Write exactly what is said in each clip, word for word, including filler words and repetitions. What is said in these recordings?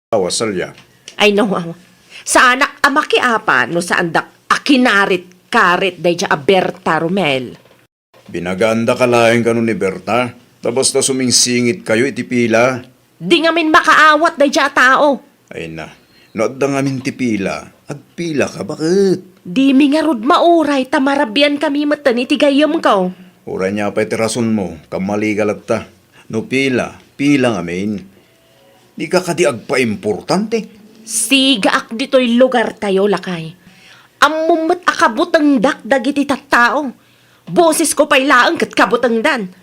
Awa, Celia. Ay, no, awa. Saanak a makiapan no saandak a kinarit-karit daydiay a Berta, Romel. Binagaandaka laeng kano ni Berta, ta basta sumingsingitkayo iti pila. Di ngamin makaawat daydiay a tao. Ay na, no adda ngamin ti pila, agpilaka, baket? Dimi ngarud mauray ta marabiankami metten iti gayyemko. Uray ania pay ti rasonmo, kammaliga latta. No pila, pila ngamin. Dika kadi agpaimportante? Sigaak ditoy lugartayo, lakay. Ammom met a kabutengdak dagiti tattao. Bosesko pay laeng ket kabutengdan.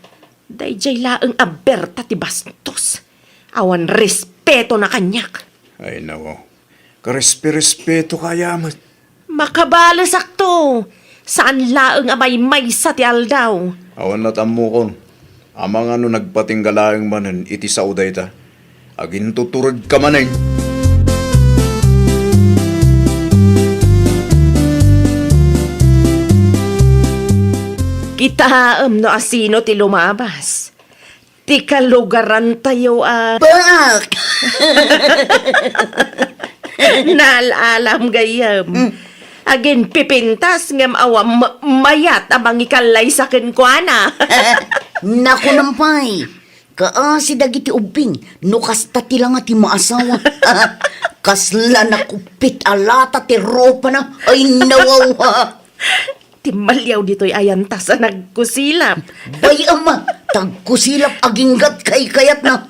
Daydiay laeng a Berta ti bastos. Awan respetona kaniak. Ay, nako. Karespe-respetoka aya met. Makabalesakto. Saan laeng a maymaysa ti aldaw. Awan met ammokon. Amangan no nagpatingga laeng manen iti sao dayta. Agintuturedka manen. Kitaem no asino ti lumabas. Ti kalugarantayo a Baak! Naal-alam gayyem. Mm. Aginpipintas ngem awan ma-, mayat a mangikallaysa kenkuana. Nakunam pay. Kaasi dagiti ubbing, no kasta ti langa ti maasawa. Kasla nakuppit a lata ti rupana. Ay, nawaw. Timmaliaw ditoy ayantas a nagkusilap. Bay, ama, tagkusilap aginggat kaykayatna.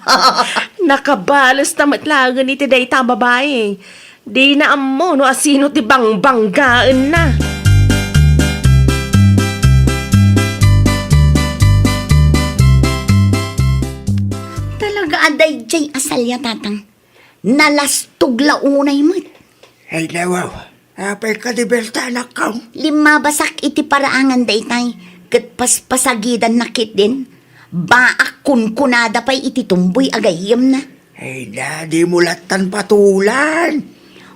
Nakabalesta met laengen iti dayta a babai. Dina ammo no asino ti bangbanggaenna. Talaga a daydiay a salia, Tatang. Nalastog la unay met. Ay, nawaw. Apay kadi Berta, anakko? Limmabasak iti paraangan daytay, ket paspasagidanna ketdin. Baak kunkunada pay iti tumboy a gayyemna. Ay na, dimo lattan patulan.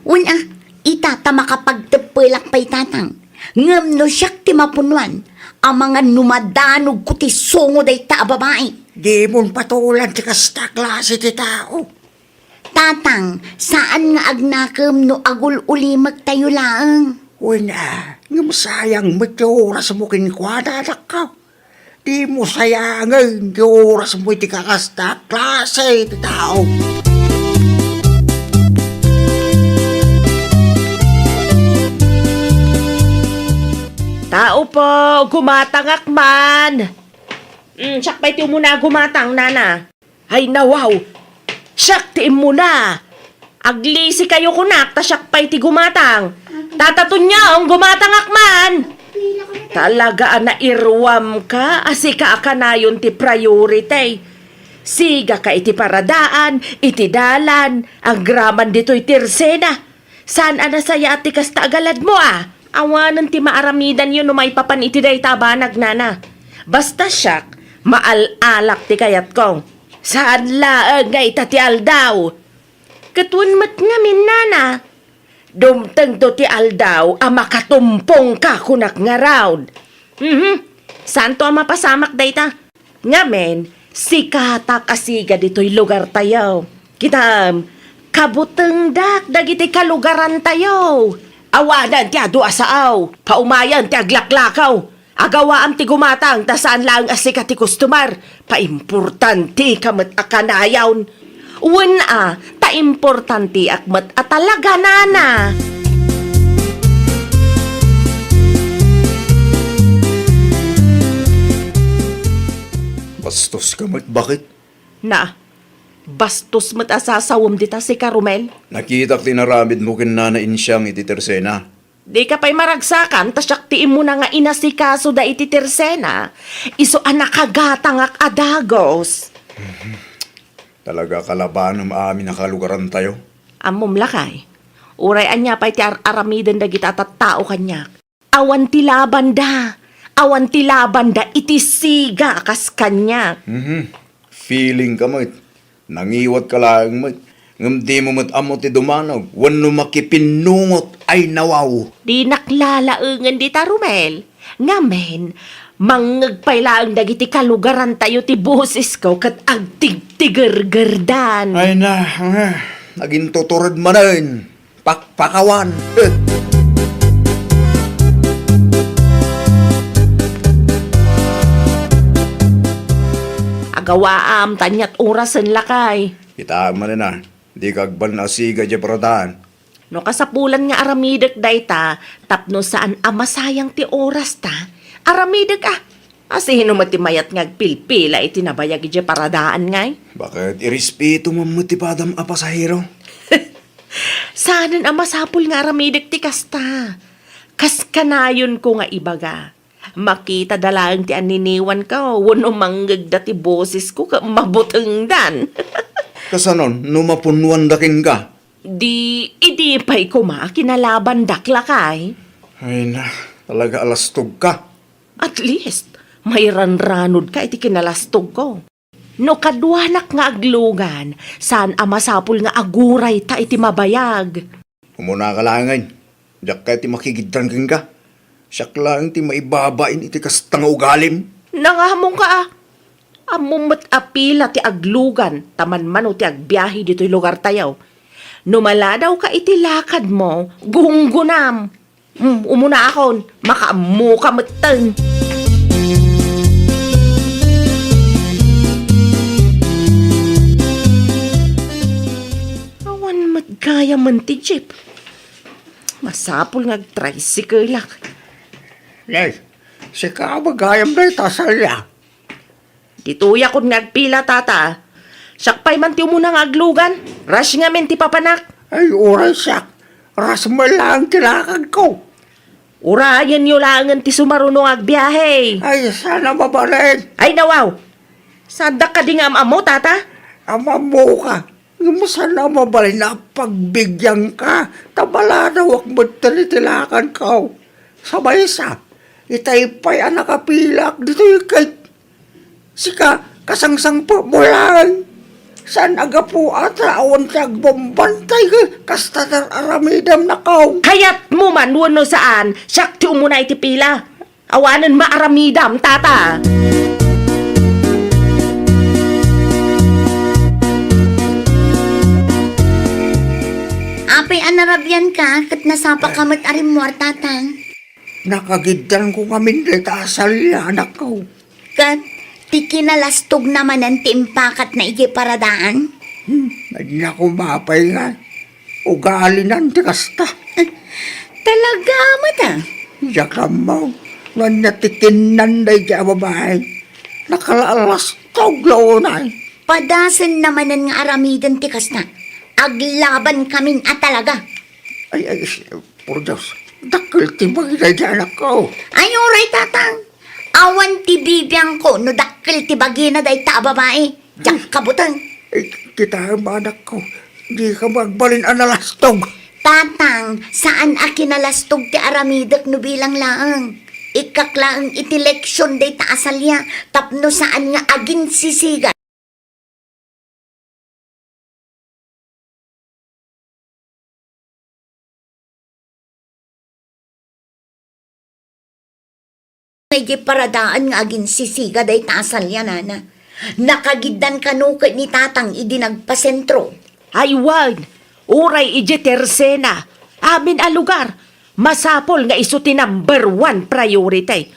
Wen a, ita ta makapagteppelak pay, Tatang. Ngem no siak ti mapunuan, amangan no madanogko ti sungo dayta a babai. Dimon patulan ti kasta a klase ti tao. Tatang, saan nga agnakem no agul-ulimektayo laeng. Wen a, ngem sayang met ti orasmo kenkuana, anakko. Dimo sayangen ti orasmo iti kakasta a klase ti tao. Tao po, gumatangak man. Mm, siak pay ti umuna gumatang, nana. Ay, nawaw! Siak ti immuna! Aglisikayo kunak ta siak pay ti gumatang. Tata Tonyong, gumatangak man! Talaga a nairuamka a sika a kanayon ti priority. Sigaka iti paradaan, iti dalan, agraman ditoy Tirsena. Saan a nasayaat ti kasta a galadmo a? Awanen ti maaramidanyo no maipapan iti dayta a banag, nana. Basta siak, maal-alak ti kayatko. Saan laeng nga ita ti aldaw. Ket wen met ngamin, nana. Dumtengto ti aldaw a makatumpongka kunak ngarud. Mhm. Saanto a mapasamak dayta. Ngamin, sikatak a siga ditoy lugartayo. Kitaem, kabutengdak dagiti kalugarantayo. Awanen ti adu a sao, paumayen ti aglaklakaw. Agawaam ti gumatang ta saan laeng a sika ti customer. Paimportanteka met a kanayon. Wen a, ta importanteak met a talaga, nana. Bastoska met, baket? Na, bastos met a sasawem dita sika, Romel. Nakitak ti inaramidmo ken Nana Insiang iti Tersena. Dika pay maragsakan ta siak ti immuna nga inasikasoda iti Tersena, isu a nakagatangak a dagus. Talaga a kalabanem amin a kalugarantayo. Ammom, lakay, uray ania pay ti ar-aramiden dagiti a tattao kaniak, awan ti labanda, awan ti labanda iti siga a kas kaniak. Mhm. Feelingka met. Nangiwatka laeng met. Ngem dimo met ammo ti dumanaw wenno makipinnungot. Ay, nawaw! Dinak lalaengen dita, Romel. Ngamin, mangngeg pay laeng dagiti kalugarantayo ti bosesko ket agtigtigergerdan. Ay na, ah. Nagintutured manen. Pakpakawan. Agawaam, ta aniat orasen, lakay? Kitaem manen a, dika agbalin asiga idiay paradaan. No kasapulan nga aramidek dayta, tapno saan a masayang ti orasta, aramidek a. Asino met ti mayat nga agpilpila iti nabayag idiay paradaan ngay? Baket irespeto man met ti padam a pasahero. Saanen a masapul nga aramidek ti kasta. Kas kanayonko nga ibaga, makitada laeng ti anniniwanko wenno mangngegda ti bosesko ket mabutengdan. Kasanon no mapunnuanda kenka? Di, idi pay koma a kinalabandak, lakay. Ay na, talaga alastogka. At least, mairanranodka iti kinalastogko. No kaduanak nga aglugan, saan a masapul nga agurayta iti mabayag. Umunaka laengen, diak kayat ti makigiddan kenka. Siak laeng ti maibabain iti kasta nga ugalim. Nangamongka a. Ammom met a pila ti aglugan ta manmano ti agbiahe ditoy lugartayo. No maladawka iti lakadmo, gunggonam. Hmm, umunaakon, makaammoka metten. Awan met gayamen ti jeep. Masapul nga agtricycle-ak. Nay, sika a gayam dayta a salya. Ditoyakon nga agpila, tata. Siak pay man ti umuna nga aglugan. Rush ngamin ti papanak. Ay, uray siak. Rush met laeng ti lakadko. Urayenyo laengen ti sumaruno nga agbiahe. Ay, saan a mabalin. Ay, nawaw. Saandak kadi nga am-ammo, tata? Am-ammoka. Ngem saan a mabalin a pagbiagka, ta maladawak metten iti lakadko. Sa maysa, itay pay a nakapilaak ditoy ket sika, kasangsangpetmo laeng. Saan a gapu a ta awan ti agbambantay ket kasta ti ar-aramidemnakaw. Kayatmo man wenno saan, siak ti umuna iti pila. Awanen maaramidam, tata. Apay a narabianka ket nasapaka met a rimmuar, tatang? Nakagiddanko ngamin dayta a salya, anakko. Ket ti kinalastogna manen ti impakatna idiay paradaan? Hmm, ania koma pay nga. Ugalinan ti kasta. Talaga met a? Diak ammo no ania ti kinnan daydiay a babai. Nakalaalastog la unay. Padasenna manen nga aramiden ti kasta. Aglabankamin a talaga. Ay, ay, por Dios, dakkel ti bagi daydiay anakko. Ay, uray, tatang. Awan ti bibiangko no dakkel ti bagina dayta a babai. Diak kabuteng. Eh, kitaem, anakko, dika agbalin a nalastog. Tatang, saan a kinalastog ti aramidek no bilang laeng. Ikkak laeng iti leksion dayta a salia tapno saan nga aginsisigat. Idiay paradaan nga aginsisiga dayta a salia, nana. Nakagiddan kano ket ni tatang idi nagpasentro. Ay wen, uray idiay tersena, amin a lugar, masapul nga isu ti number one priority.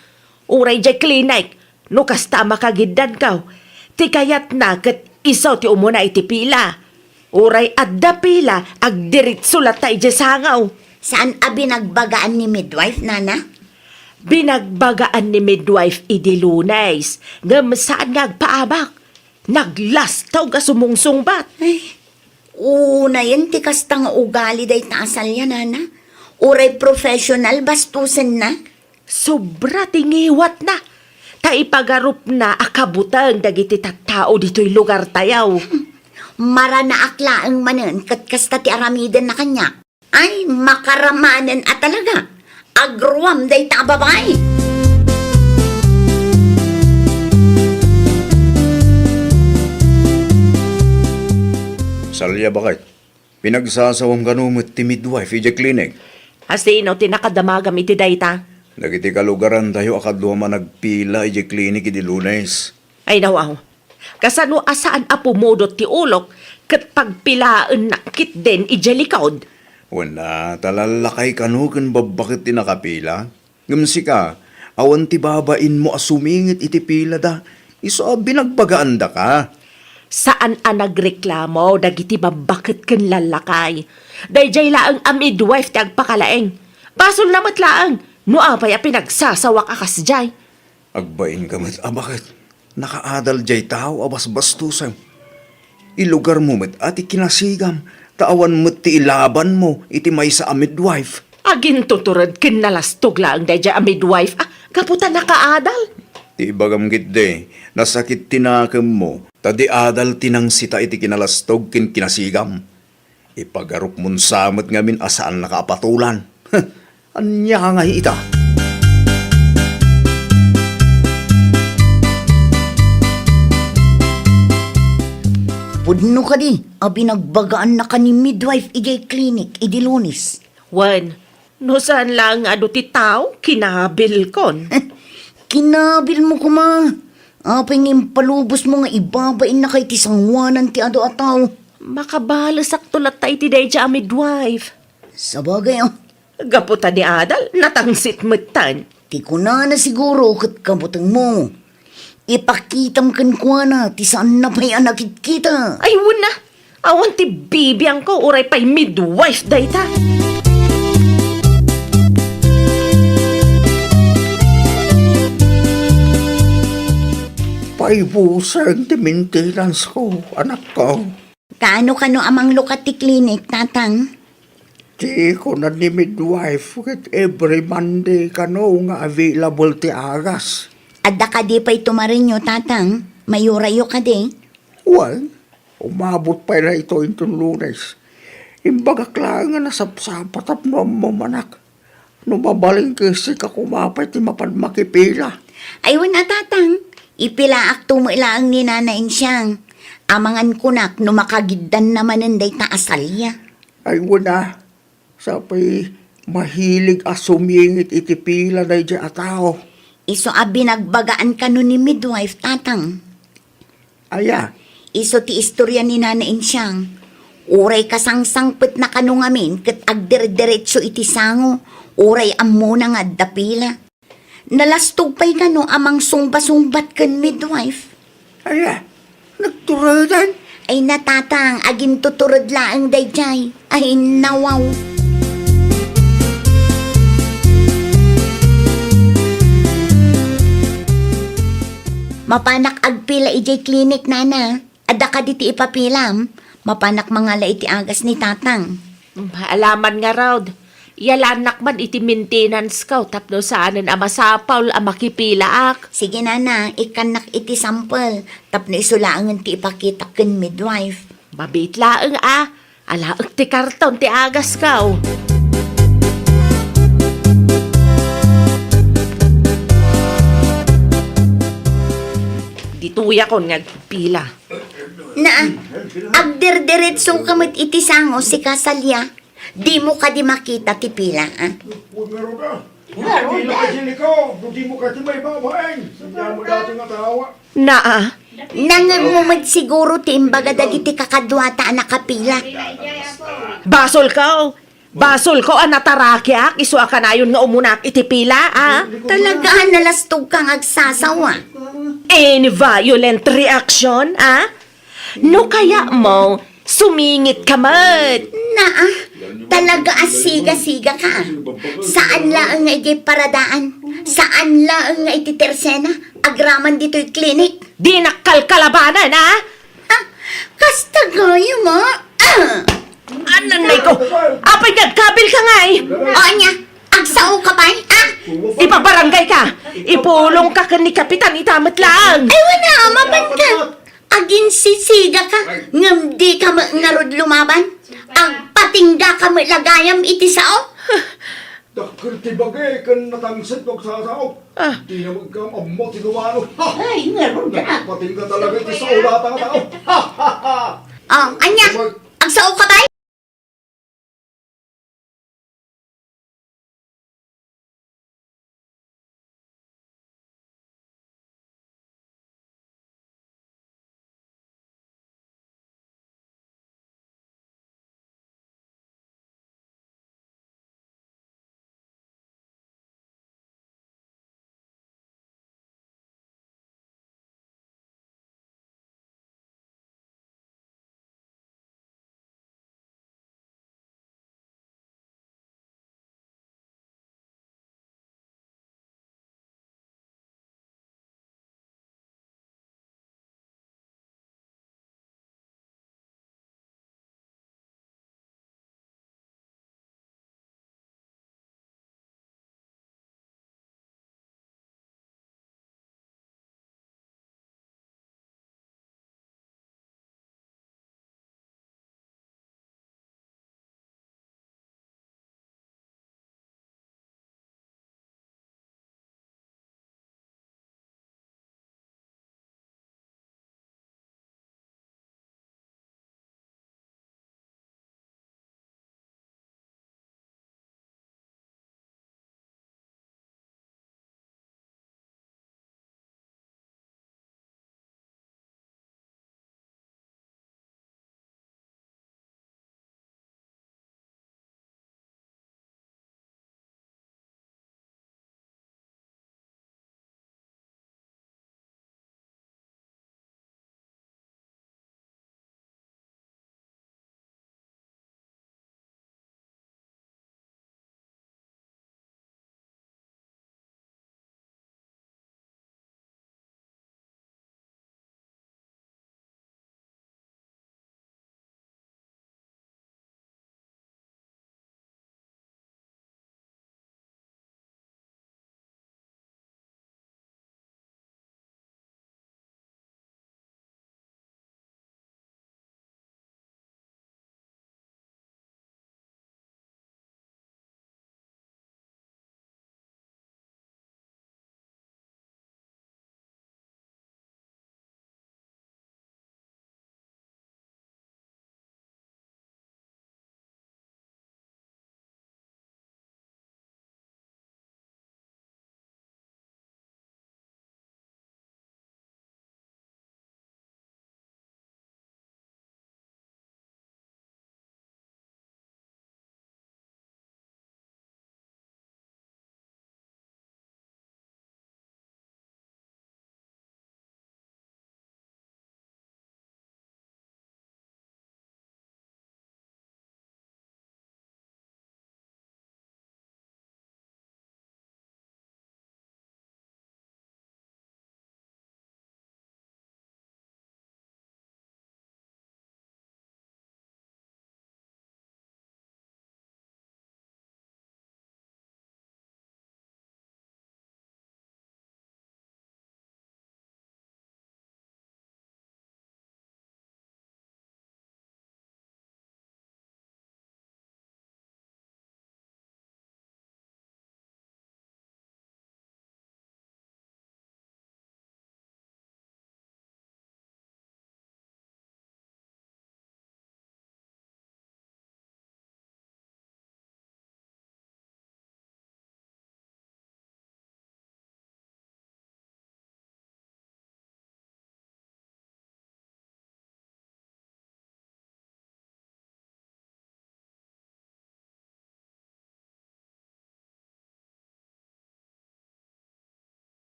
Uray idiay clinic, no kasta a makagiddanko, ti kayatna ket isu ti umuna iti pila. Uray adda pila, agdiritso latta idiay sangaw. Saan a binagbagaan ni midwife, nana? Binagbagaan ni midwife idi Lunes, ngem saan nga agpaabak. Naglastog a sumungsungbat. Ay, unayen ti kasta nga ugali dayta a salia, nana. Uray professional bastosenna. Sobra ti ngiwatna, ta ipagarupna a kabuteng dagiti tattao ditoy lugartayo. Maranaak laeng manen ket kasta ti aramidenna kaniak. Ay, makaramanen a talaga. Agruam dayta a babai. Salia, baket. Pinagsasawam kano met ti midwife idiay klinik? Asino ti nakadamagam iti dayta? Dagiti kalugarantayo a kaduam a nagpila idiay klinik idi Lunes. Ay, nawaw. Kasano a saan a pumudot ti ulok, ket pagpilaennak ketdin idiay likod. Wen a, ta lallakay kano ken babbaket ti nakapila. Ngem sika, awan ti babainmo a sumingit iti pilada. Isu a binagbagaandaka. Saan a nagreklamo dagiti babbaket ken lallakay. Daydiay laeng a midwife ti agpakalaeng. Basolna met laeng no apay a pinagsasawak a kasdiay. Agbainka met a baket. Nakaadal diay tao a basbastosem. Ilugarmo met a ti kinasigam, ta awan met ti ilabanmo iti maysa a midwife. Agintutured ken nalastog laeng daydiay a midwife a gapu ta nakaadal. Ti ibagam ketdi, nasakit ti nakemmo, ta di adal ti nangsita iti kinalastog ken kinasigam. Ipagarupmon sa met ngamin a saannaka a patolan. Ania ngay ita? Pudno kadi a binagbagaannaka ni midwife idiay klinik idi Lunes? Wen, no saan laeng nga adu ti tao, kinabilkon. Kinabilmo koma. Apay nga impalubosmo nga ibabainnaka iti sangoanan ti adu a tao? Makabalesakto latta iti daydiay a midwife. Sabagay, ah. Gapu ta di adal, natangsit metten. Ti kunana siguro ket kabutengmo. Ipakitam kenkuana ti saanna pay a nakitkita. Ay, wen a. Awan ti bibiangko, uray pay midwife dayta. Paibuseng ti maintenance ko, anakko. Kaano kano a manglukat ti klinik, Tatang? Ti kuna ni midwife ket every Monday kano nga available ti agas. Adda kadi pay tumarenyo, Tatang? Mayurayo kadi? Wen, umabot pay daytoy inton Lunes. Imbagak laeng nga nasapsapa tapno ammom, anak. No mabalin ket sika koma pay ti mapan makipila. Ay, wen a, Tatang. Ipilaakto met laeng ni Nana Insiang. Amangan kunak no makagiddanna manen dayta a salia. Ay, wen a. Sapay mahilig a sumingit iti pila daydiay a tao. Isu a binagbagaan kano ni midwife, Tatang. Aya? Isu ti istorya ni Nana Insiang. Uray kasangsangpetna kano ngamin ket agderderetso iti sango, uray ammona nga adda pila. Nalastog pay kano a mangsungba-sungbat ken midwife? Aya? Nagturedan? Ay, na, Tatang, agintutured laeng daydiay. Ay, nawaw. Mapanak agpila idiay klinik, Nana. Adda kadi ti ipapilam? Mapanak mangala iti agas ni Tatang. Alaman ngarud, iyalannak man iti maintenance ko tapno saanen a masapul a makipilaak. Sige, Nana, ikkannak iti sampel tapno isu laengen ti ipakitak ken midwife. Mabiit laeng a, alaek ti karton ti agas ko. Ditoyakon nga agpila. Na, agderderetso ka met iti sango, sika salia. Dimo kadi makita ti pila, a? Ngarud, a. Ngarud, a. Dimo kadi maibabaen. Damo dati nga tawa. Naa. Nangem mo met siguro ti imbaga dagiti kakaduata a nakapila. Basolko. Basolko a natarakiak isu a kanayon nga umunak iti pila, a? Talaga a nalastogka nga agsasawa. Any violent reaction, a? No kayatmo, sumingit ka met. Naa, talaga a siga-siga ka. Saan laeng nga idiay paradaan. Saan laeng nga iti tersena. Agraman ditoy klinik. Dinak kalkalabanan, a? Ah, kasta gayam, a? Ah! Ananay ko! Apay nga agkabil ka ngay? O, ania? Agsao ka pay, a? Ipabarangay ka! Ipulong ka ken ni Kapitan ita met laeng! Ay, wen a, mapan ka! Aginsisiga ka, ngem di ka met ngarud lumaban. Agpatingga ka met la gayam iti sao. Dakkel ti bagi ken natangsit no agsasao. Ah. Di na magkam ammo ti gawano. Ay, ngarud ka. Nagpatingga talaga iti sao data nga tao. Ah, ania? Agsao ka pay?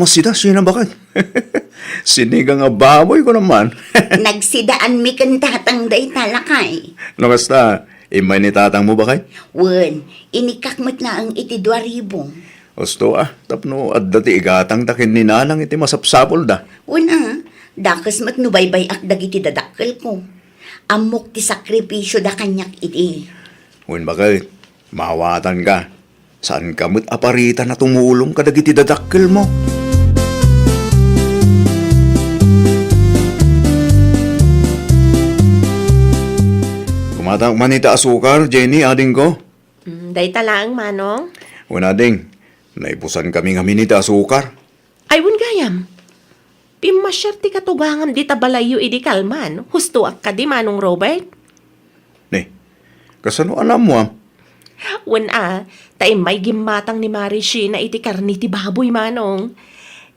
Masida, sina baket? Sinigang a baboy ko naman. Nagsidaanmi ken tatang dayta, lakay. No kasta, immay ni tatangmo, baket? Wen, inikkak met laeng iti dua ribu. Usto, a, tapno adda ti igatangta ken ni nanang iti masapsapulda. Wen, a, dakes met no baybay-ak dagiti dadakkelko. Ammok ti sakripisioda kaniak idi. Wen, baket, maawatanka. Saanka met a paritan a tumulong kadagiti dadakkelmo. Gumatang man ita asukar, Jenny, adingko. Mm, dayta laeng, Manong. Wen, ading, naibusan kami ngamin ita asukar. Ay, wen gayam. Pimmasiar ti katugangam dita balayyo idi kalman. Hustoak kadi, Manong Robert? Ni, kasano a naammoam? Wen a, ta immay gimmatang ni Mari Sheena iti karne ti baboy, Manong.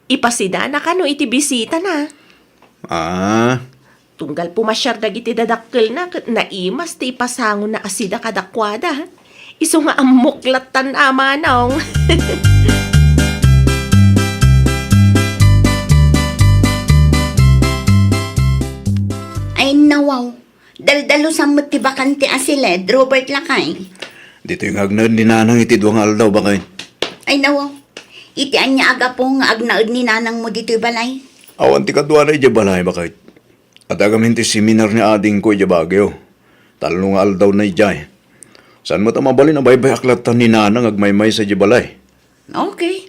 Ipasidana kano iti bisitana. Ah. Tunggal pumasiar dagiti dadakkelna ket naimas ti ipasangonna a sida kadakuada. Isu nga ammok lattan a, Manong. Ay, nawaw. Daldalusan met ti bakante a siled, Robert, lakay. Ditoy nga agnaed ni Nanang iti dua nga aldaw, baket. Ay, nawaw. Iti ania a gapu nga agnaed ni nanangmo ditoy balay? Awan ti kaduana idiay balay, baket. Adda gamin ti seminar ni adingko idiay Baguio. Tallo nga aldawna idiay. Saan met a mabalin a baybay-ak lattan ni Nanang agmaymaysa idiay balay. Okay.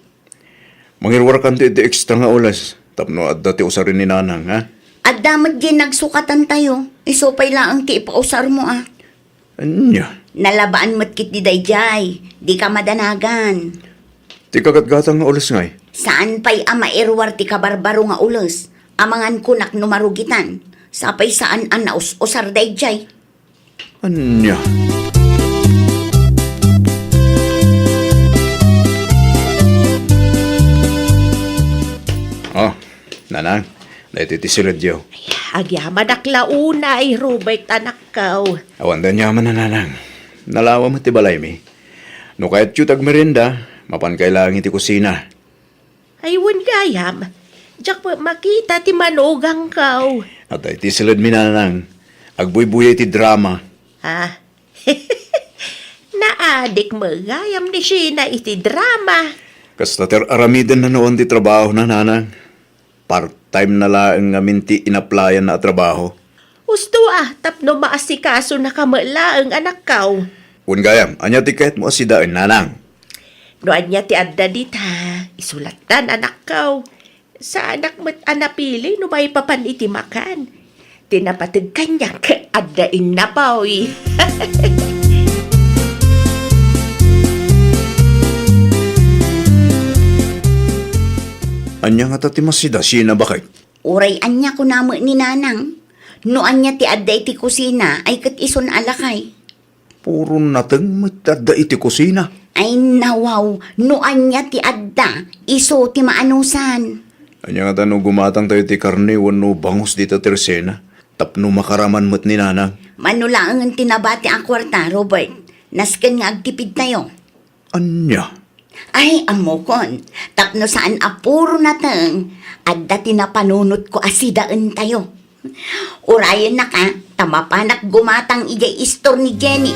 Mangiruarkanto iti extra nga oras tapno adda ti usaren ni Nanang, ha? Adda met diay nagsukatantayo. Isu pay laeng ti ipausarmo, a. Ania? Nalabaan met ketdi daydiay. Dika madanagan. Ti kagatgatang nga oras ngay? Saan pay a mairuar ti kabarbaro nga oras? Amangan kunak no marugitan. Sapay saan a naus-usar daydiay. Ania? Oh, Nanang, daytoy ti siledyo. Ay, agyamanak la unay, Robert, anakko. Awan da aniaman a, Nanang. Nalawa met ti balaymi. No kayatyo ti agmerienda, mapankay laeng iti kusina. Ay, wen gayam. Diak met makita ti manugangko. Adda iti siledmi, Nanang. Agbuybuya iti drama. Ha? Naadik met gayam ni Sheena iti drama. Kasta ti ar-aramidenna no awan ti trabahona, Nanang. Part-time na laeng ngamin ti inaplayanna a trabaho. Usto a, tapno maasikasonaka met laeng, anakko. Wen gayam, ania ti kayatmo a sidaen, Nanang? No ania ti adda dita, isu lattan, anakko. Saanak met a napili no maipapan iti makan. Ti napateg kaniak, adda innapoy. Ania ngata ti masida, Sheena, baket? Uray ania kuna met ni Nanang? No ania ti adda iti kusina, ay ket isun a lakay. Puro nateng met ti adda iti kusina. Ay, nawaw, no ania ti adda, isu ti maanusan. Ania ngata no gumatangtayo ti karne wenno bangus dita ti resena, tapno makaraman met ni Nanang? Mano laengen ti nabati a kuarta, Robert. Nasken nga agtipidtayo. Ania? Ay, ammokon, tapno saan a puro nateng, adda ti napanunotko a sidaentayo. Urayennaka, ta mapanak gumatang idiay istor ni Jenny.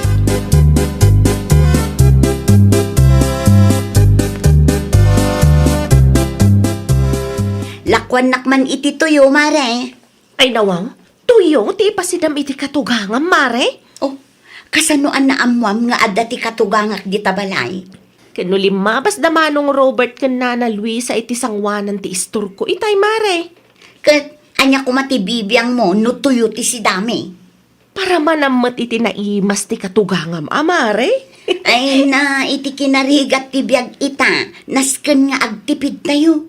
Lakuannak man iti tuyo, Mare. Ay, nawaw, tuyo ti ipasidam iti katugangam, Mare? Oh, kasano a naammoam nga adda ti katugangak dita balay? Ken no limmabas da Manong Robert ken Nana Luisa iti sangoanan ti istorko itay, Mare? Ket ania koma ti bibiangmo no tuyo ti sidami? Paramanam met iti naimas ti katugangam a, Mare. Ay na, iti kinarigat ti biag ita, nasken nga agtipidtayo.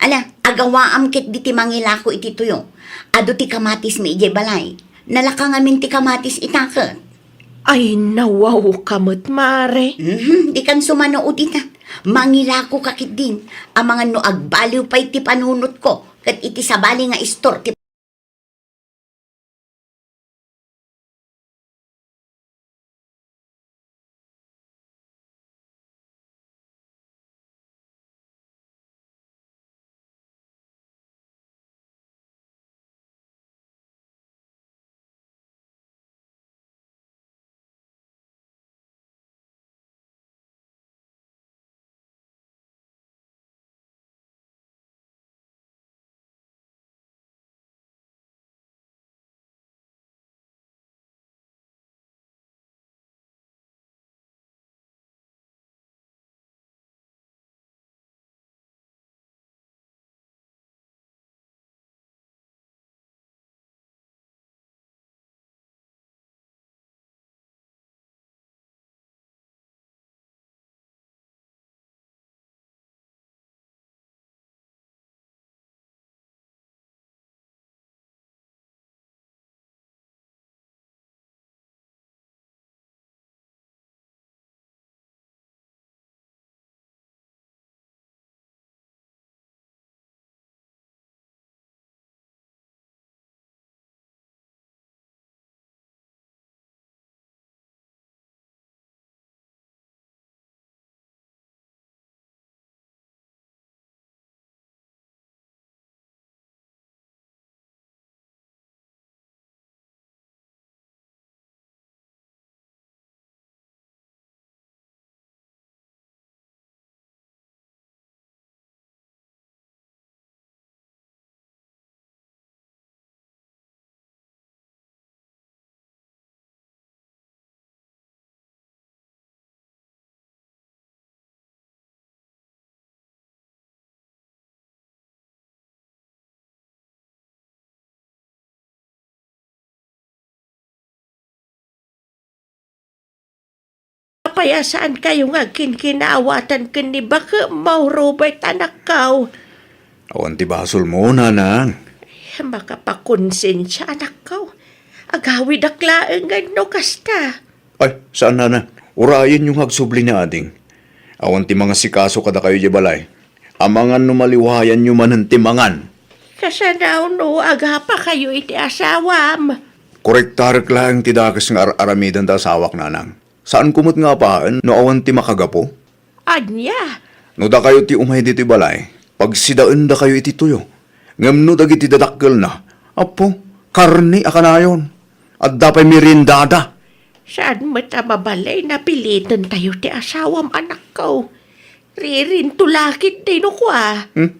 Ala, agawaam ketdi ti mangilako iti tuyo. Adu ti kamatismi idiay balay. Nalaka ngamin ti kamatis ita ket. Ay, nawaw ka met, Mare. Mhm, dikan sumano dita. Mangilako ka ketdin. Amangan no agbaliw pay ti panunotko, ket iti sabali nga istor ti Apay a saankayo nga agkinkinaawatan ken ni bakemmo, Robert, anakko? Awan ti basolmo, nanang. Makapakonsensia, anakko. Agawidak laeng no kasta. Ay, saan, nanang. Urayenyo nga agsubli ni ading. Awan ti mangasikaso kadakayo idiay balay. Amangan no maliwayanyo manen ti mangan. Kasano no agapakayo iti asawam? Korektarek laeng ti dakes nga ar-aramiden ta asawak, nanang. Saanko met nga apaen no awan ti makagapu? Ania? No dakayo ti umay ditoy balay, pagsidaendakayo iti tuyo. Ngem no dagiti dadakkelna, Apo, karne a kanayon. Adda pay meriendada. Saan met a mabalin a pilitentayo ti asawam, anakko? Ririnto la ketdi no kua. Hmm?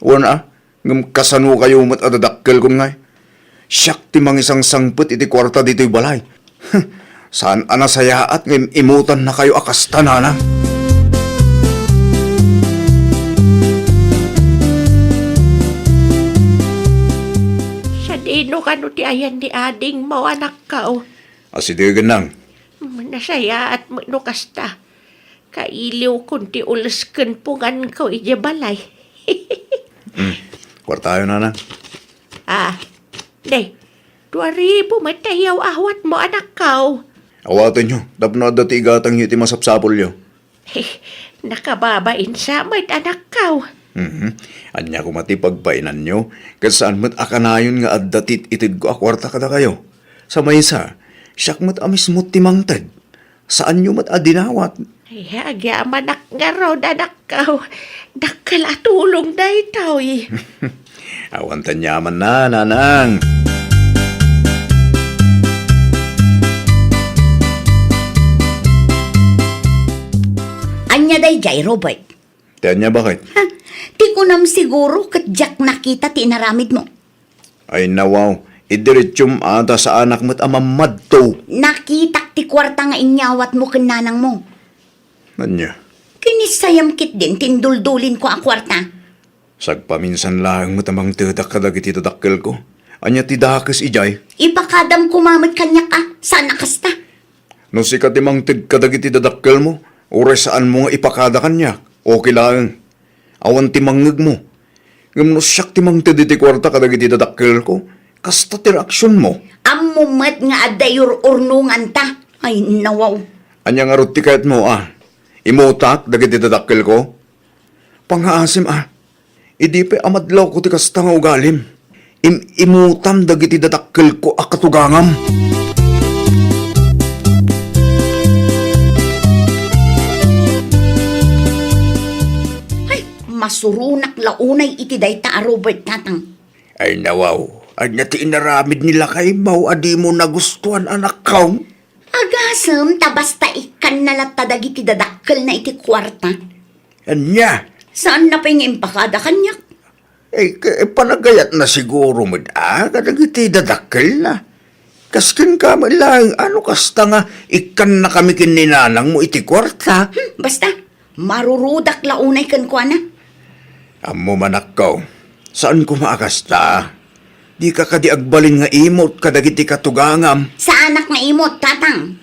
Wen a, ngem kasanokayo met a dadakkelkon ngay? Siak ti mangisangsangpet iti kuarta ditoy balay. Saan a nasayaat nga im-imutannakayo a kasta, nanang. Sadino kano ti ayan ni adingmo, anakko? Asidegen, nang. Nasayaat met no kasta. Kailiwkon ti ules ken punganko idiay balay. Hmm. Kuartayo, nanang. Ah, ne, dua ribu met ti iyaw-awatmo, anakko. Awatenyo, tapno adda ti igatangyo iti masapsapulyo. Nakababain sa met, anakko. Mhm. Ania koma ti pagbainanyo, ket saan met a kanayon nga adda ti itedko a kuarta kadakayo? Sa maysa, siak met a mismo ti mangted. Saanyo met a dinawat. Ay, agyamanak ngarud, anakko. Dakkel a tulong daytoy. Awan ti aniamanna, nanang. Ania daydiay, Robert? Ti ania, baket? Ha? Ti kunam siguro ket diak nakita ti inaramidmo. Ay, nawaw, idiretsum a ta saanak met a mammadto. Nakitak ti kuarta nga inyawatmo ken nanangmo. Ania? Kinissayam ketdin ti induldulinko a kuarta. Sagpaminsan laeng met a mangtedak kadagiti dadakkelko. Ania ti dakes idiay? Ipakadam koma met kaniak a, saan a kasta. No sika ti mangted kadagiti dadakkelmo, uray saanmo nga ipakada kaniak, okay laeng. Awan ti mangngegmo. Ngem no siak ti mangted iti kuarta kadagiti dadakkelko, kasta ti reaksionmo. Ammo met nga adda iyur-urnonganta. Ay, nawaw. Ania ngarud ti kayatmo a? Imutak dagiti dadakkelko? Pangngaasim a. Idi pay a madlawko ti kasta nga ugalim, im-imutam dagiti dadakkelko a katugangam. Ay, masuronak la unay iti dayta a Robert, tatang. Ay, nawaw, ania ti inaramid ni lakaymo a dimo nagustuan, anakko? Agasem ta basta ikkanna latta dagiti dadakkelna iti kuarta. Ania? Saanna pay nga impakada kaniak? Eh, ka-, panagayatna siguro met a kadagiti dadakkelna. Kas kenka met laeng, ano kasta nga ikkannakami ken ni nanangmo iti kuarta? Hmm, basta, marurudak la unay kenkuana. Ammom, anakko, saan koma a kasta. Dika kadi agbalin nga imot kadagiti katugangam? Saanak nga imot, tatang.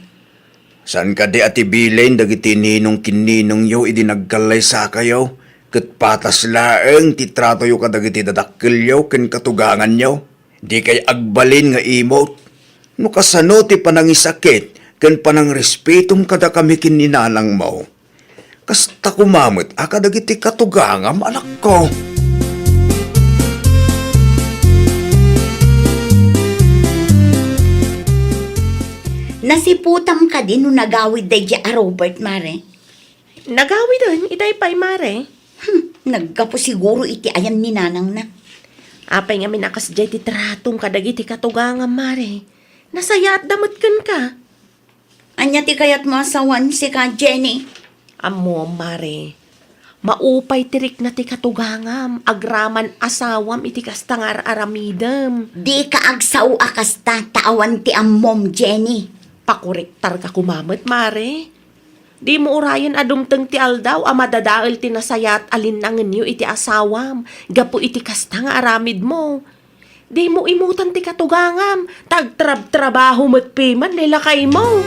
Saan kadi a ti bilen dagiti ninong ken ninongyo idi nagkallaysakayo, ket patas laeng ti tratoyo kadagiti dadakkelyo ken katuganganyo? Dikay agbalin nga imot? No kasano ti panangisakit ken panangrespetom kadakami ken ni nanangmo, kasta koma met a kadagiti katugangam, anakko. Nasiputam kadi no nagawid daydiay a Robert, Mare? Nagawiden, iday pay, Mare. Hmm, naggapu siguro iti ayan ni nanangna. Apay ngamin a kasdiay ti tratom kadagiti katugangam, Mare? Nasayaatda met kenka. Ania ti kayatmo a sawen, sika, Jenny? Ammom, Mare. Maupay ti rikna ti katugangam, agraman asawam iti kasta nga ar-aramidem. Dika agsao a kasta ta awan ti ammom, Jenny. Pakorektarka koma met, Mare. Dimo urayen a dumteng ti aldaw a madadael ti nasayaat a linnangenyo iti asawam gapu iti kasta nga aramidmo. Dimo imutan ti katugangam, ta agtrabtrabaho met piman ni lakaymo.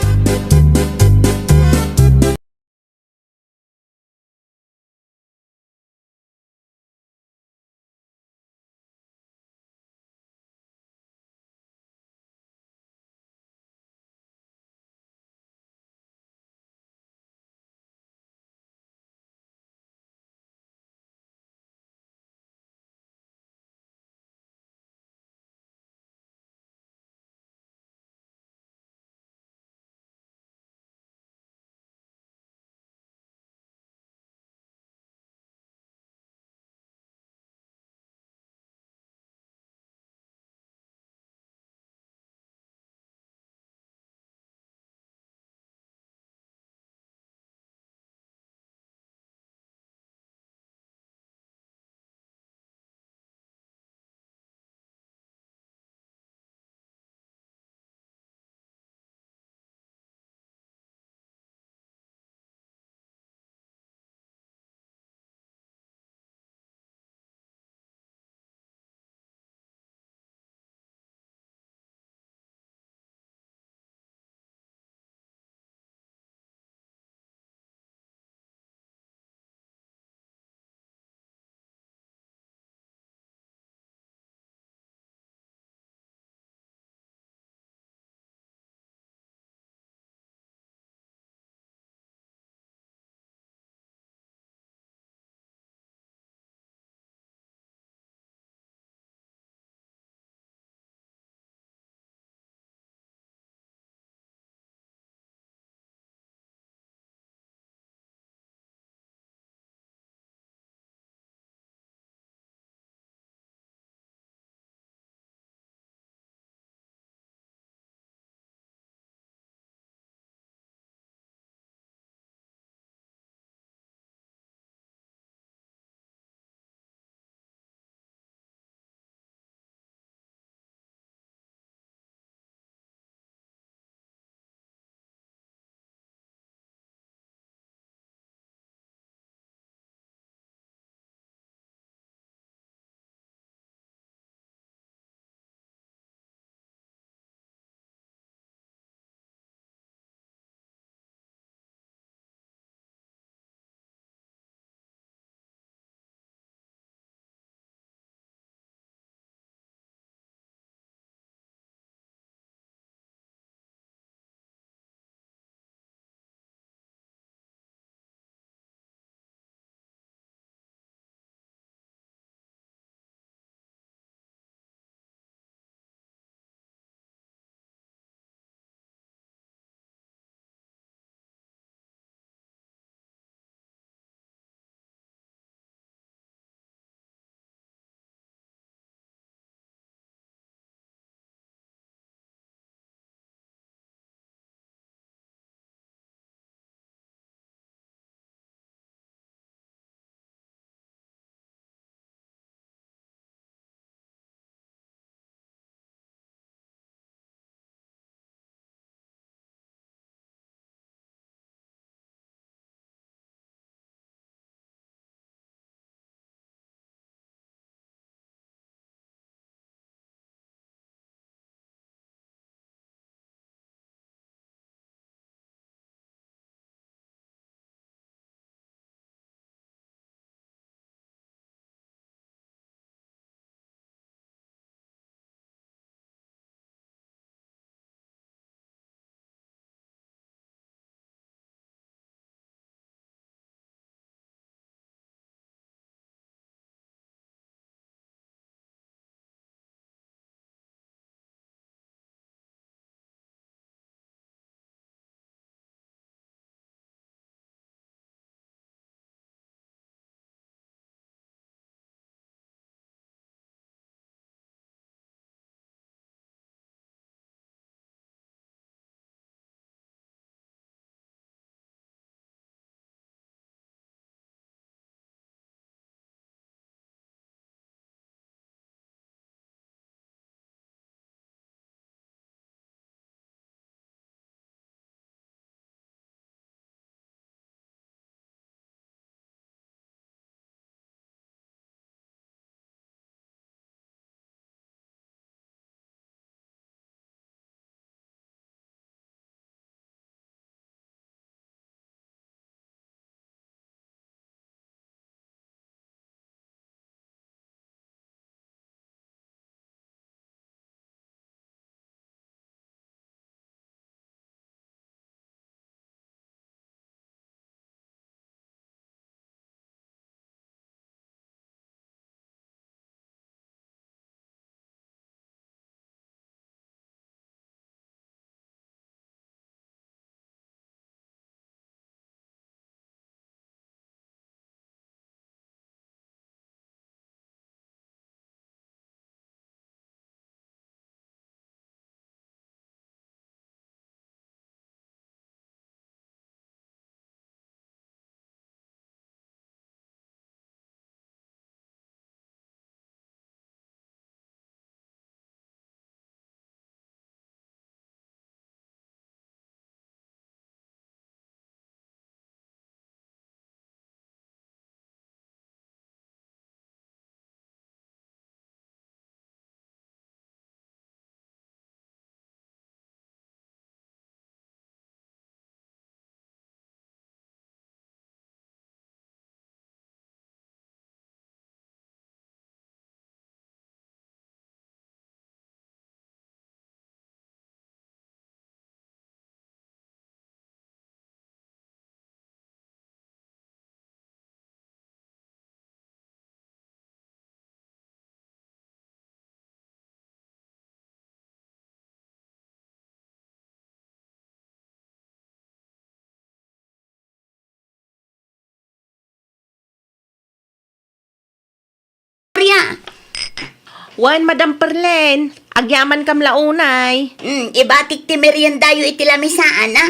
Wen, Madam Perlen, agyamankam la unay. Mm, ibatik ti meriendayo iti lamisaan, a?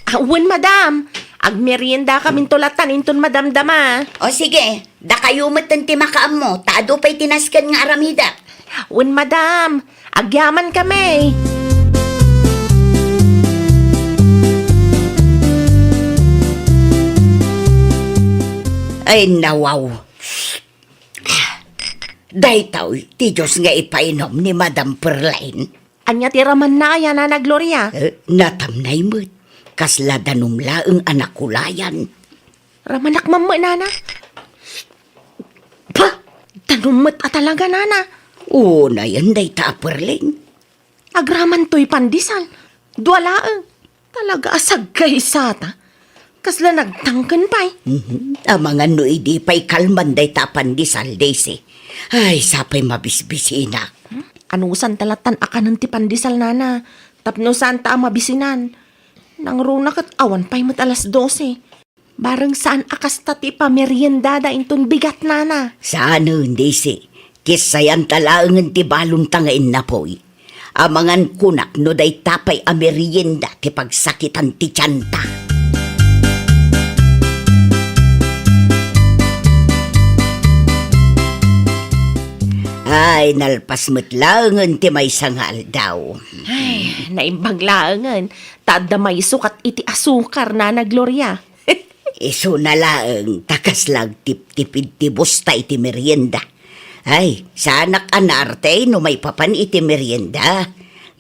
Ah, wen, Madam. Agmeriendakaminto latan inton madamdama. O sige, dakayo metten ti makaammo, ta adu pay ti nasken nga aramidak. Wen, Madam. Agyamankami. Ay, nawaw. Daytoy ti Diyos nga ipainom ni Madam Perlain. Ania ti ramanna aya, Nana Gloria? Eh, natamnay met. Kasla danum laeng a nakulayan. Ramanak mammet, Nana. Bah! Danum met a talaga, Nana. Unayen dayta a Perlain. Agraman toy pandesal. Dua laeng. Talaga a saggaysata. Kasla nagtangken pay. Mhm. Amangan no idi pay kalman dayta a pandesal, Daisy. Ay, sapay mabisbisinak. Hmm? Anusanta latan a kanen ti pandesal, Nana. Tapno saanta a mabisinan. Nangruna ket awan pay met alas dose. Bareng saan a kasta ti ipameriendada inton bigat, Nana. Saanen, Daisy. Kissayanta laengen ti balonta nga innapoy. Amangan kunak no dayta pay a merienda ti pagsakitan ti tianta. Ay, nalpas met laengen ti maysa nga aldaw. Ay, naimbag laengen. Ta adda mayso kat iti asukar, Nana Gloria. Isuna laeng ta kasla agtiptipid ti busta iti merienda. Ay, saanak a naarte no maipapan iti merienda.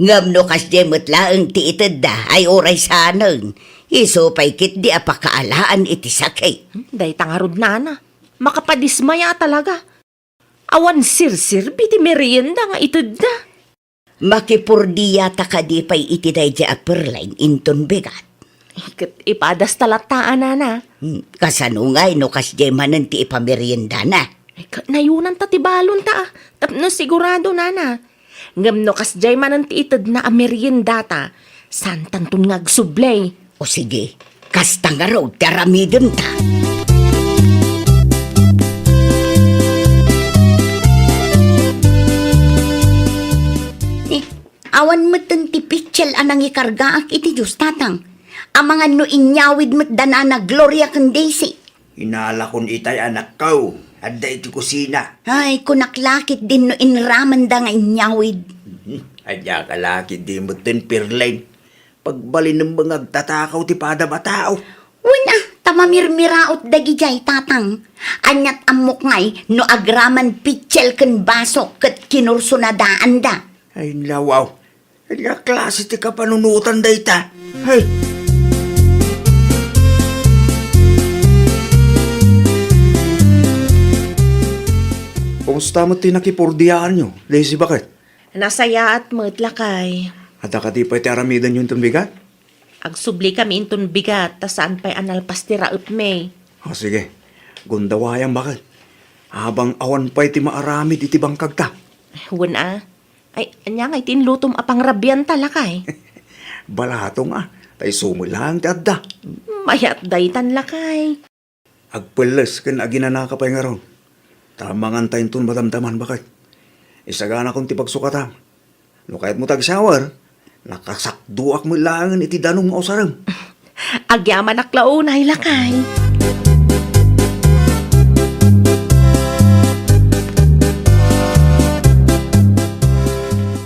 Ngem no kasdiay met laeng ti itedda, ay uray saanen. Isu pay ketdi a pakaalaan iti sakit. Hmm, dayta ngarud, Nana. Makapadismaya talaga. Awan serserbi ti merienda nga itedda. Makipordiata kadi pay iti daydiay a Perlain inton bigat? Ket ipadasta latta, Nana. Hmm, kasano ngay no kasdiay manen ti ipameriendana? Ay, ka-, nayunanta ti balonta, a, tapno sigurado, Nana. Ngem no kasdiay manen ti itedna a meriendata, saantanton nga agsubli. O sige, kasta ngarud ti aramidenta. Eh, awan metten ti pitsel a nangikargaak iti Dios, Tatang. Amangan no inyawid met da Nana Gloria ken Daisy. Inalakon itay, anakko. Adda iti kusina. Ay, kunak la ketdin no inramanda nga inyawid. Mhm. Ania ka la ketdi metten, Perlain? Pagbalinem nga agtatakaw ti padam a tao. Wen a, ta mamirmiraot dagidiay, Tatang. Aniat ammok ngay no agraman pitsel ken baso ket kinursunadaanda. Ay, nawaw. Ania klase ti kapanunotan dayta? Ay! Kumusta met ti nakipordiaanyo, Daisy, baket? Nasayaat met, lakay. Adda kadi pay ti aramidenyo inton bigat? Agsublikami inton bigat, ta saan pay a nalpas ti raepmi. O, sige. Gundawayam, baket. Abang awan pay ti maaramid iti bangkagta. Wen a. Ay, ania ngay ti inlutom a pangrabianta, lakay? Balatong a, ta isu met laeng ti adda. Mayat daytan, lakay. Agpelles ken aginanaka pay ngarud. Ta amangan ta inton madamdaman, baket. Isaganakon ti pagsukatam. No kayatmo ti agshower, nakasakdoak met laengen iti danum nga usarem. Agyamanak la unay, lakay.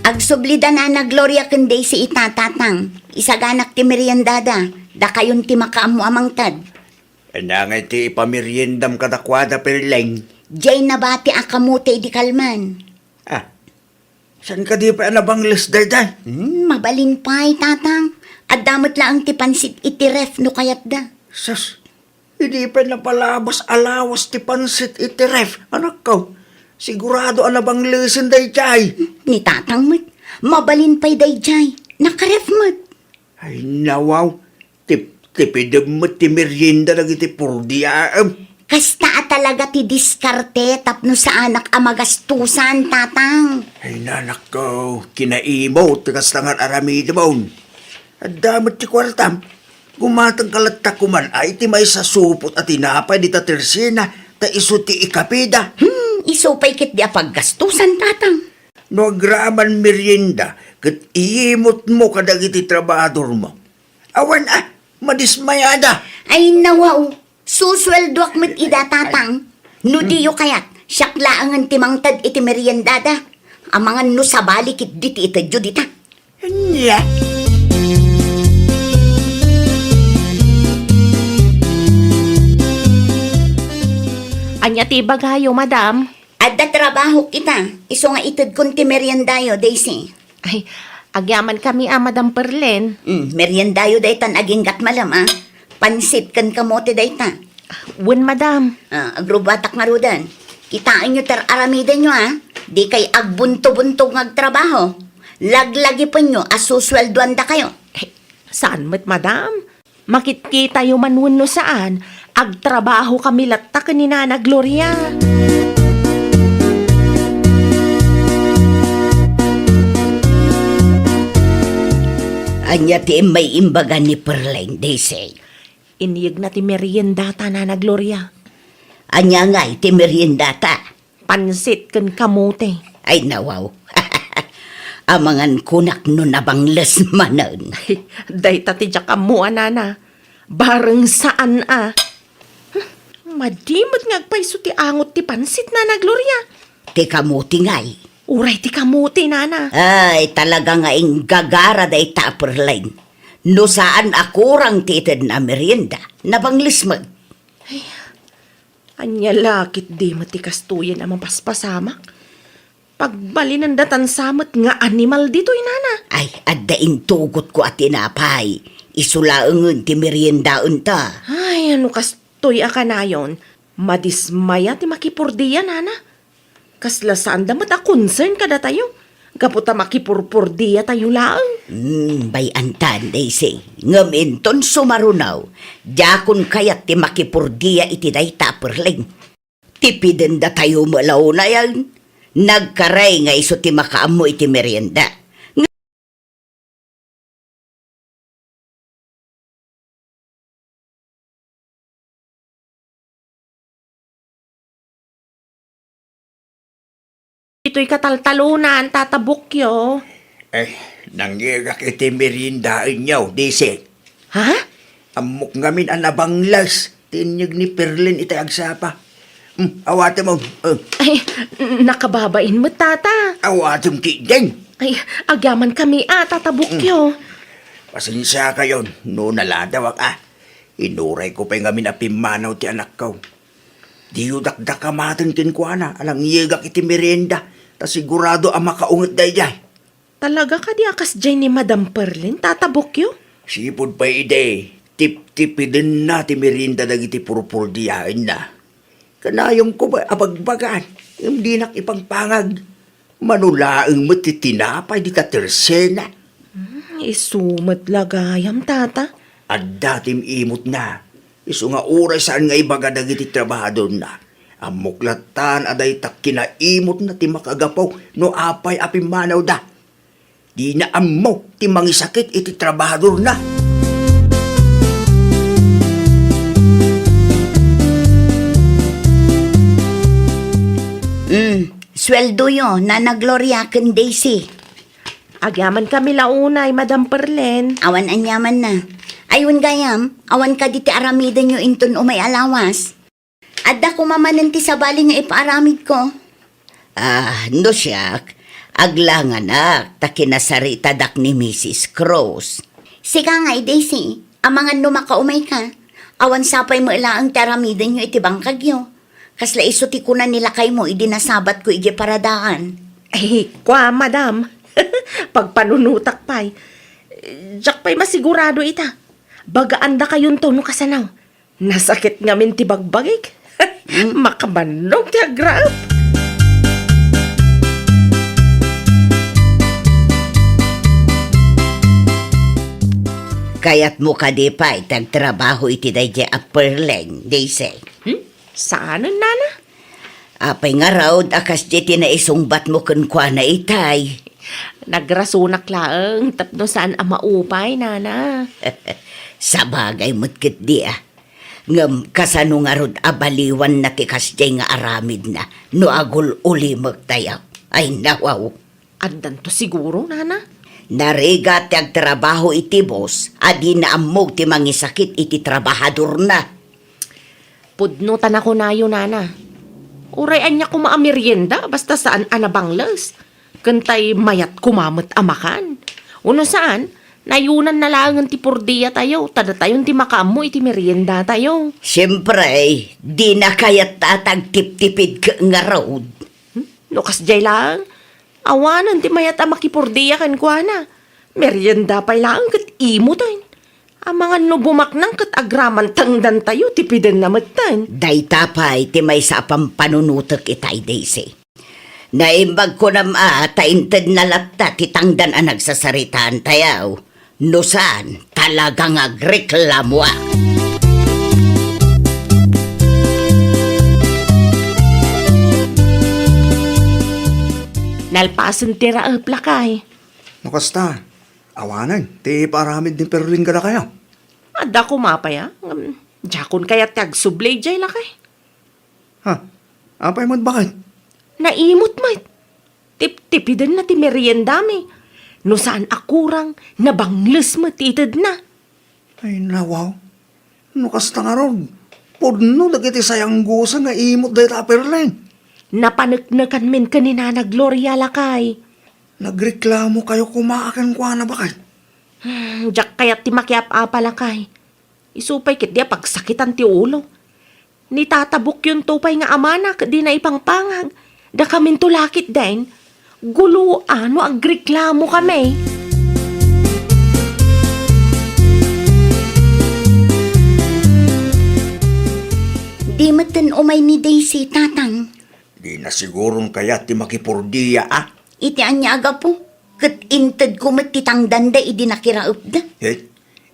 Agsubli da Nana Gloria ken Daisy ita, Tatang. Isaganak ti meriendada. Dakayon ti makaammo a mangted. Ania ngay ti ipameriendam kadakuada, Perleng? Diay nabati a kamote idi kalman. Ah, saan kadi pay a nabangles daydiay? Hmm, mabalin pay, Tatang. Adda met laeng ti pansit iti ref no kayatda. Sus, idi pay napalabas a lawas ti pansit iti ref, anakko. Sigurado a nabanglesen daydiay. Ni Tatang met, mabalin pay daydiay. Nakaref met. Ay, nawaw. Tip-, tipidem met ti merienda dagiti purdiaem. Kasta a talaga ti diskarte tapno saanak a magastusan, Tatang. Ay, nanakko, kinaimot ti kasta nga aramidemon. Adda met ti kuartam. Gumatangka latta koman a iti maysa supot a tinapay dita tersena, ta isu ti ikapida. Hmm, isu pay ketdi a paggastusan, Tatang. No agraman merienda ket iyimutmo kadagiti trabahadormo. Awan a, madismayada. Ay, nawaw. Susueldoak met ida, tatang. No diyo kayat, siak laengen ti mangted iti meriendada. Amangan no sabali ketdi ti itedyo dita. Ania? Ania ti ibagayo, madam? Adda trabahok ita, isu nga itedkon ti meriendayo, Daisy. Ay, agyamankami a, Madam Perlen. Mm, meriendayo daytan aginggat malem a. Pansit ken kamote dayta. Wen, madam. Ah, agrubatak ngaruden. Kitaenyo ti ar-aramidenyo a. Dikay agbunto-buntog nga agtrabaho. Laglagipenyo a susueldoandakayo. Eh, saan met, madam? Makitkitayo man wenno saan, agtrabahokami latta ken ni Nana Gloria. Ania ti immay imbaga ni Perleng, Daisy? Inyegna ti meriendata, Nana Gloria. Ania ngay ti meriendata? Pansit ken kamote. Ay, nawaw. Amangan kunak no nabangles manen. Dayta ti diak ammo a, nana. Bareng saan a. Hmm, madi met nga agpayso ti angot ti pansit, Nana Gloria. Ti kamote ngay. Uray ti kamote, nana. Ay, talaga nga inggagara dayta a Perleng. No saan a kurang ti itedna a merienda, nabangles met. Ay, ania la ketdi met ti kastoyen a mapaspasamak? Pagbalinendatan sa met nga animal ditoy, nana. Ay, adda intugotko a tinapay. Isu laengen ti meriendaenta. Ay, ano kastoy a kanayon? Madismaya ti makipurdia, nana. Kasla saanda met a concern kadatayo, gapu ta makipurpurdiatayo laeng. Hmm, bay-antan, Daisy. Ngem inton sumaruno, diakon kayat ti makipurdia iti dayta a Perleng. Tipidendatayo met la unayen. Nagkaray nga isu ti makaammo iti merienda. Ditoy kataltalonan, Tata Bukyo. Eh, nangyegak iti meriendaenyo, Daisy. Ha? Ammok ngamin a nabangles ti inyeg ni Perleng iti agsapa. Hmm, awatem, oh. Eh. Ay, nakababain met, Tata. Awatem ketdin. Ay, agyamankami a, Tata Bukyo. Hmm. Pasensiakayon no naladawak a. Inurayko pay ngamin a pimmanaw ti anakko. Diyo dakdakamaten kenkuana a nangyegak iti merienda, ta sigurado a makaunget daydiay. Talaga kadi a kasdiay ni Madam Perleng, Tata Bukyo? Sipud pay idi, tiptipidenna ti merienda dagiti purpurdiaenna. Kanayonko met a bagbagaan, ngem dinak ipangpangag. Mano laeng met ti tinapay dita tersena. Hmm, isu met la gayam, Tata. Adda ti imutna. Isu nga uray saan nga ibaga dagiti trabahadorna. Ammok lattan a dayta kinaimutna ti makagapu no apay a pimmanawda. Dina ammo ti mangisakit iti trabahadorna. Mm, sueldoyo, Nana Gloria ken Daisy. Agyamankami la unay, Madam Perleng. Awan aniamanna. Ay, wen gayam, awan kadi ti aramidenyo inton umay a lawas? Adda koma manen ti sabali nga ipaaramidko. Ah, no siak, aglanganak ta kinasaritadak ni Misis Cruz. Sika ngay, Daisy, amangan no makaumayka. Awan sapay met laeng ti aramidenyo iti bangkagyo. Kasla isu ti kuna ni lakaymo idi nasabatko idiay paradaan. Ay, kua, madam. Pagpanunotak pay. Diak pay masigurado ita. Bagaandakayonto no kasano. Nasakit ngamin ti bagbagik. Hmm? Makabannog ti agraep. Kayatmo kadi pay ti agtrabaho iti daydiay a Perleng, Daisy? Hmm? Saanen, nana? Apay ngarud a kasdi ti naisungbatmo kenkuana itay? Nagrasonak laeng tapno saan a maupay, nana. Sabagay met ketdi a. Ngem kasano ngarud a baliwanna ti kasdiay nga aramidna no agul-ulimektayo? Ay, nawaw. Addanto siguro, nana. Narigat ti agtrabaho iti bus a dina ammo ti mangisakit iti trabahadorna. Pudno ta nakunayo, nana. Uray ania koma a merienda, basta saan a nabangles. Ken tay mayat koma met a makan. Uno saan, nayunanna laengen ti purdiatayo, ta datayon ti makaammo iti meriendatayo. Siempre, dina kayat ta agtiptipid ket ngarud. Hmm? No kasdiay laeng, awanen ti mayat a makipurdia kenkuana. Merienda pay laeng ket imoten. Amangan no bumaknang ket agraman tangdantayo, tipidenna metten. Dayta pay ti maysa a pampanunotek itay, Daisy. Naimbag kunam a ta intedna latta ti tangdan a nagsasaritaantayo. No saan, talagang agreklamoak. Nalpasen ti raep, lakay. No kasta, awanen ti ipaaramid ni Perling kadakayo. Adda koma pay a. Ngem, diakon kayat ti agsubli idiay, lakay. Ha? Apay met, baket? Naimot met. Tiptipidenna ti meriendami. No saan a kurang, nabangles met ti itedna. Ay, nawaw. No kasta ngarud, pudno dagiti sayangguseng nga imot dayta a Perling. Napaneknekanmin ken ni Nana Gloria, lakay. Nagreklamokayo koma kenkuana, baket? Hmm, diak kayat ti makiap-apa, lakay. Isu pay ketdi a pagsakitan ti ulo. Nitatabukyonto pay nga amana ket dina ipangpangag. Dakaminto la ketdin, guloa no agreklamokami. Di metten umay ni Daisy, Tatang. Dina siguron kayat ti makipurdia, a? Iti ania a gapu? Ket intedko met ti tangdanda idi nakiraepda. Ket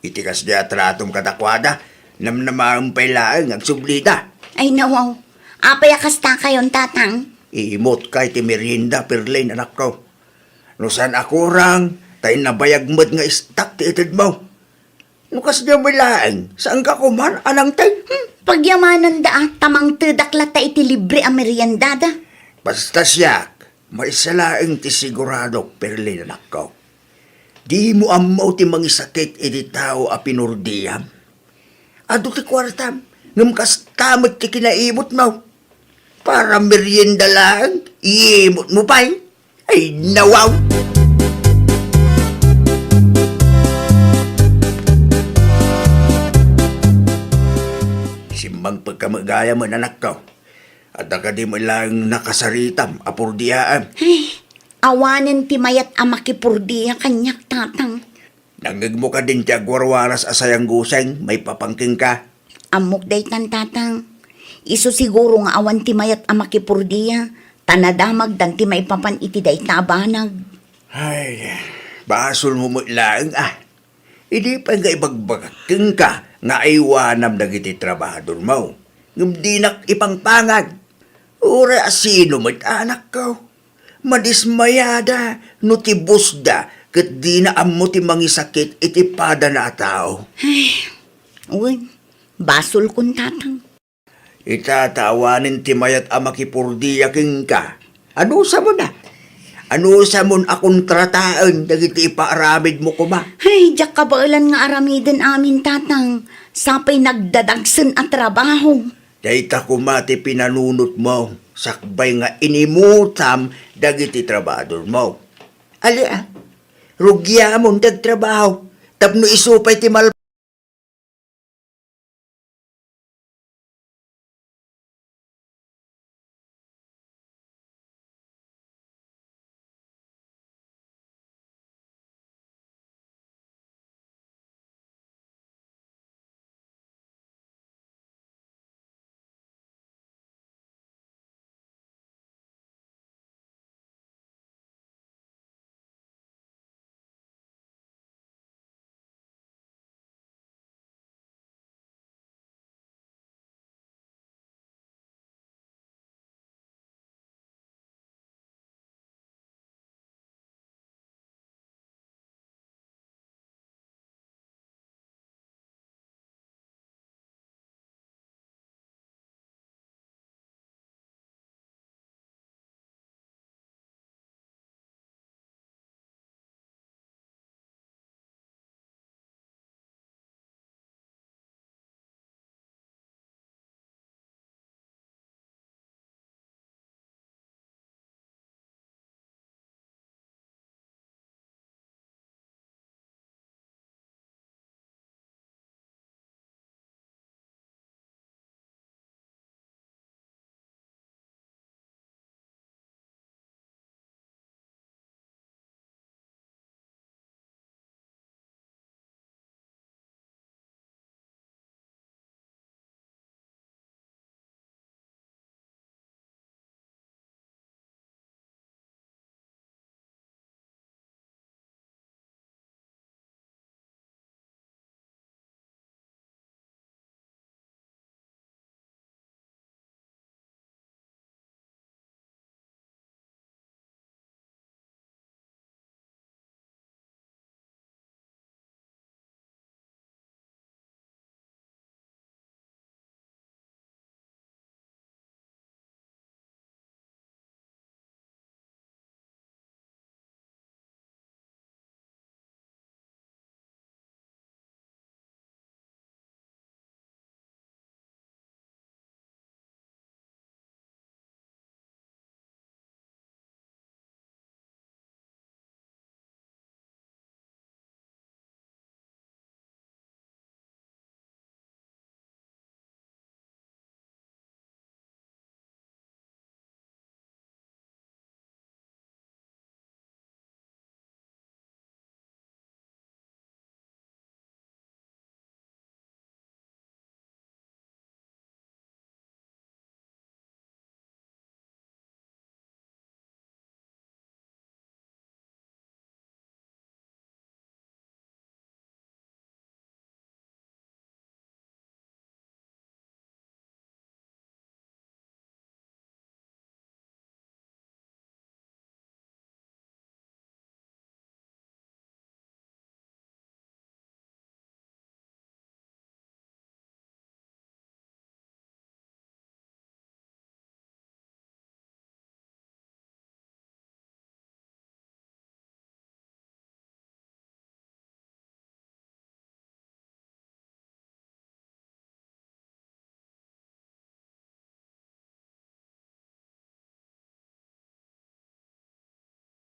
iti kasdi a tratom kadakuada, namnamaem pay laeng nga agsublida. Ay, nawaw. Apay a kastakayon, Tatang? Iimotka iti merienda, Perling, anakko. No saan a kurang, ta innabayag met nga istak ti itedmo. No kasdiay met laeng, saanka koma a nangted? Hmm, pagyamananda a, ta mangtedak latta iti libre a meriendada. Basta siak, maysa laeng ti siguradok, Perling, anakko. Dimo ammo ti mangisakit iti tao a pinurdiam. Adu ti kuartam, ngem kasta met ti kinaimotmo. Para merienda laeng, iimotmo pay. Ay, nawaw! Simmangpet ka met gayam, anakko. Adda kadi met laeng nakasaritam a purdiaem? Ay, awanen ti mayat a makipurdia kaniak, Tatang. Nangngegmo kadin ti agwarwaras a sayangguseng maipapan kenka? Ammok daytan, Tatang. Isu siguro nga awan ti mayat a makipurdia, ta nadamagdan ti maipapan iti dayta a banag. Ay, basolmo met laeng, a. Idi pay nga ibagbagak kenka nga aywanam dagiti trabahadormo, ngem dinak ipangpangag. Uray a sino met, anakko. Madismayada no ti busda ket dina ammo ti mangisakit iti padana a tao. Ay, wen, basolkon, Tatang. Ita ta awanen ti mayat a makipurdia kenka. Anusamon a? Anusamon a kontrataen dagiti ipaaramidmo koma? Ay, diak kabaelan nga aramiden amin, Tatang. Sapay nagdadagsen a trabaho. Dayta koma ti pinanunotmo, sakbay nga inimutam dagiti trabahadormo. Ali, a, rugiamon ti agtrabaho, tapno isu pay ti mal-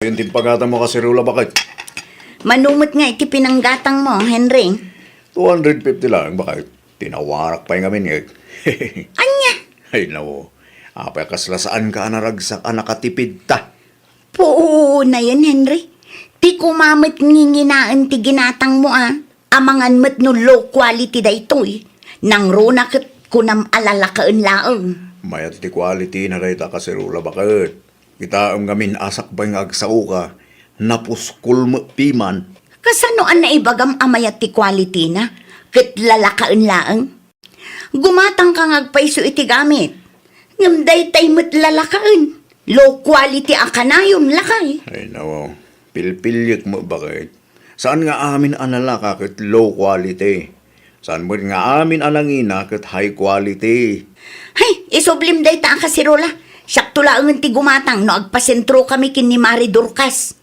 Intin paggatangmo a kaserula, baket? Mano met nga iti pinanggatangmo, Henry? Two hundred fifty laeng, baket. Tinawarak pay ngamin, eh. Ania? Ay, nao. Apay a kasla saanka a naragsak a nakatipidta? Puunayen, Henry. Ti kuma met nginginaen ti ginatangmo, a. Amangan met no low quality daytoy. Nangruna ket kunam a lalakaen laeng. Mayat ti quality na dayta a kaserula, baket. Kitaem ngamin a sakbay nga agsaoka, napuskol met piman. Kasano a naibagam a mayat ti quality na, ket lalakaen laeng? Gumatangka nga agpayso iti gamit. Ngem daytay met lalakaen. Low quality a kanayon, lakay. Ay, nao. Pilpiliek met, baket. Saan nga amin a nalaka ket low quality. Saan met nga amin a nangina ket high quality. Hay, isublim dayta a kaserula. Siakto laengen ti gumatang no agpasentrokami ken ni Mari Dorcas.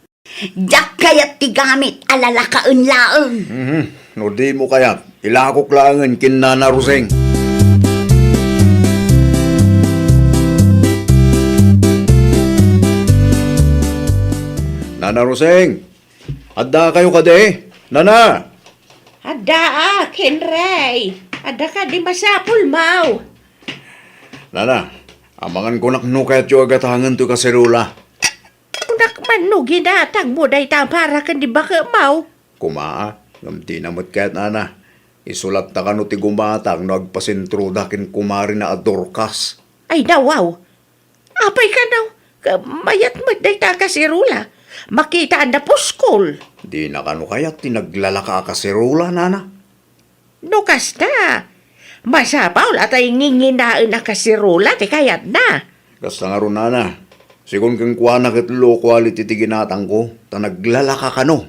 Diak kayat ti gamit a lalakaen laeng. Mhm. No dimo kayat, ilakok laengen ken Nana Roseng. Nana Roseng, addakayo kadi? Nana! Addaak, Henry. Adda kadi masapulmo? Nana, amangan kunak no kayatyo a gatangen toy kaserula. Kunak man no ginatangmo dayta para ken ni baketmo? Kuma, ngem dina met kayat, Nana. Isulatta kano ti gumatang no agpasentroda ken kumarina a Dorcas. Ay, nawaw. Apay kano, mayat met dayta a kaserula. Makitaen a puskol. Dina kano kayat ti naglalaka a kaserula, Nana? No kasta, masapul a tay nginginaen a kaserula ti kayatna. Kasta ngarud, Nana. Sigun kenkuana ket low quality ti ginatangko, ta naglalaka kano.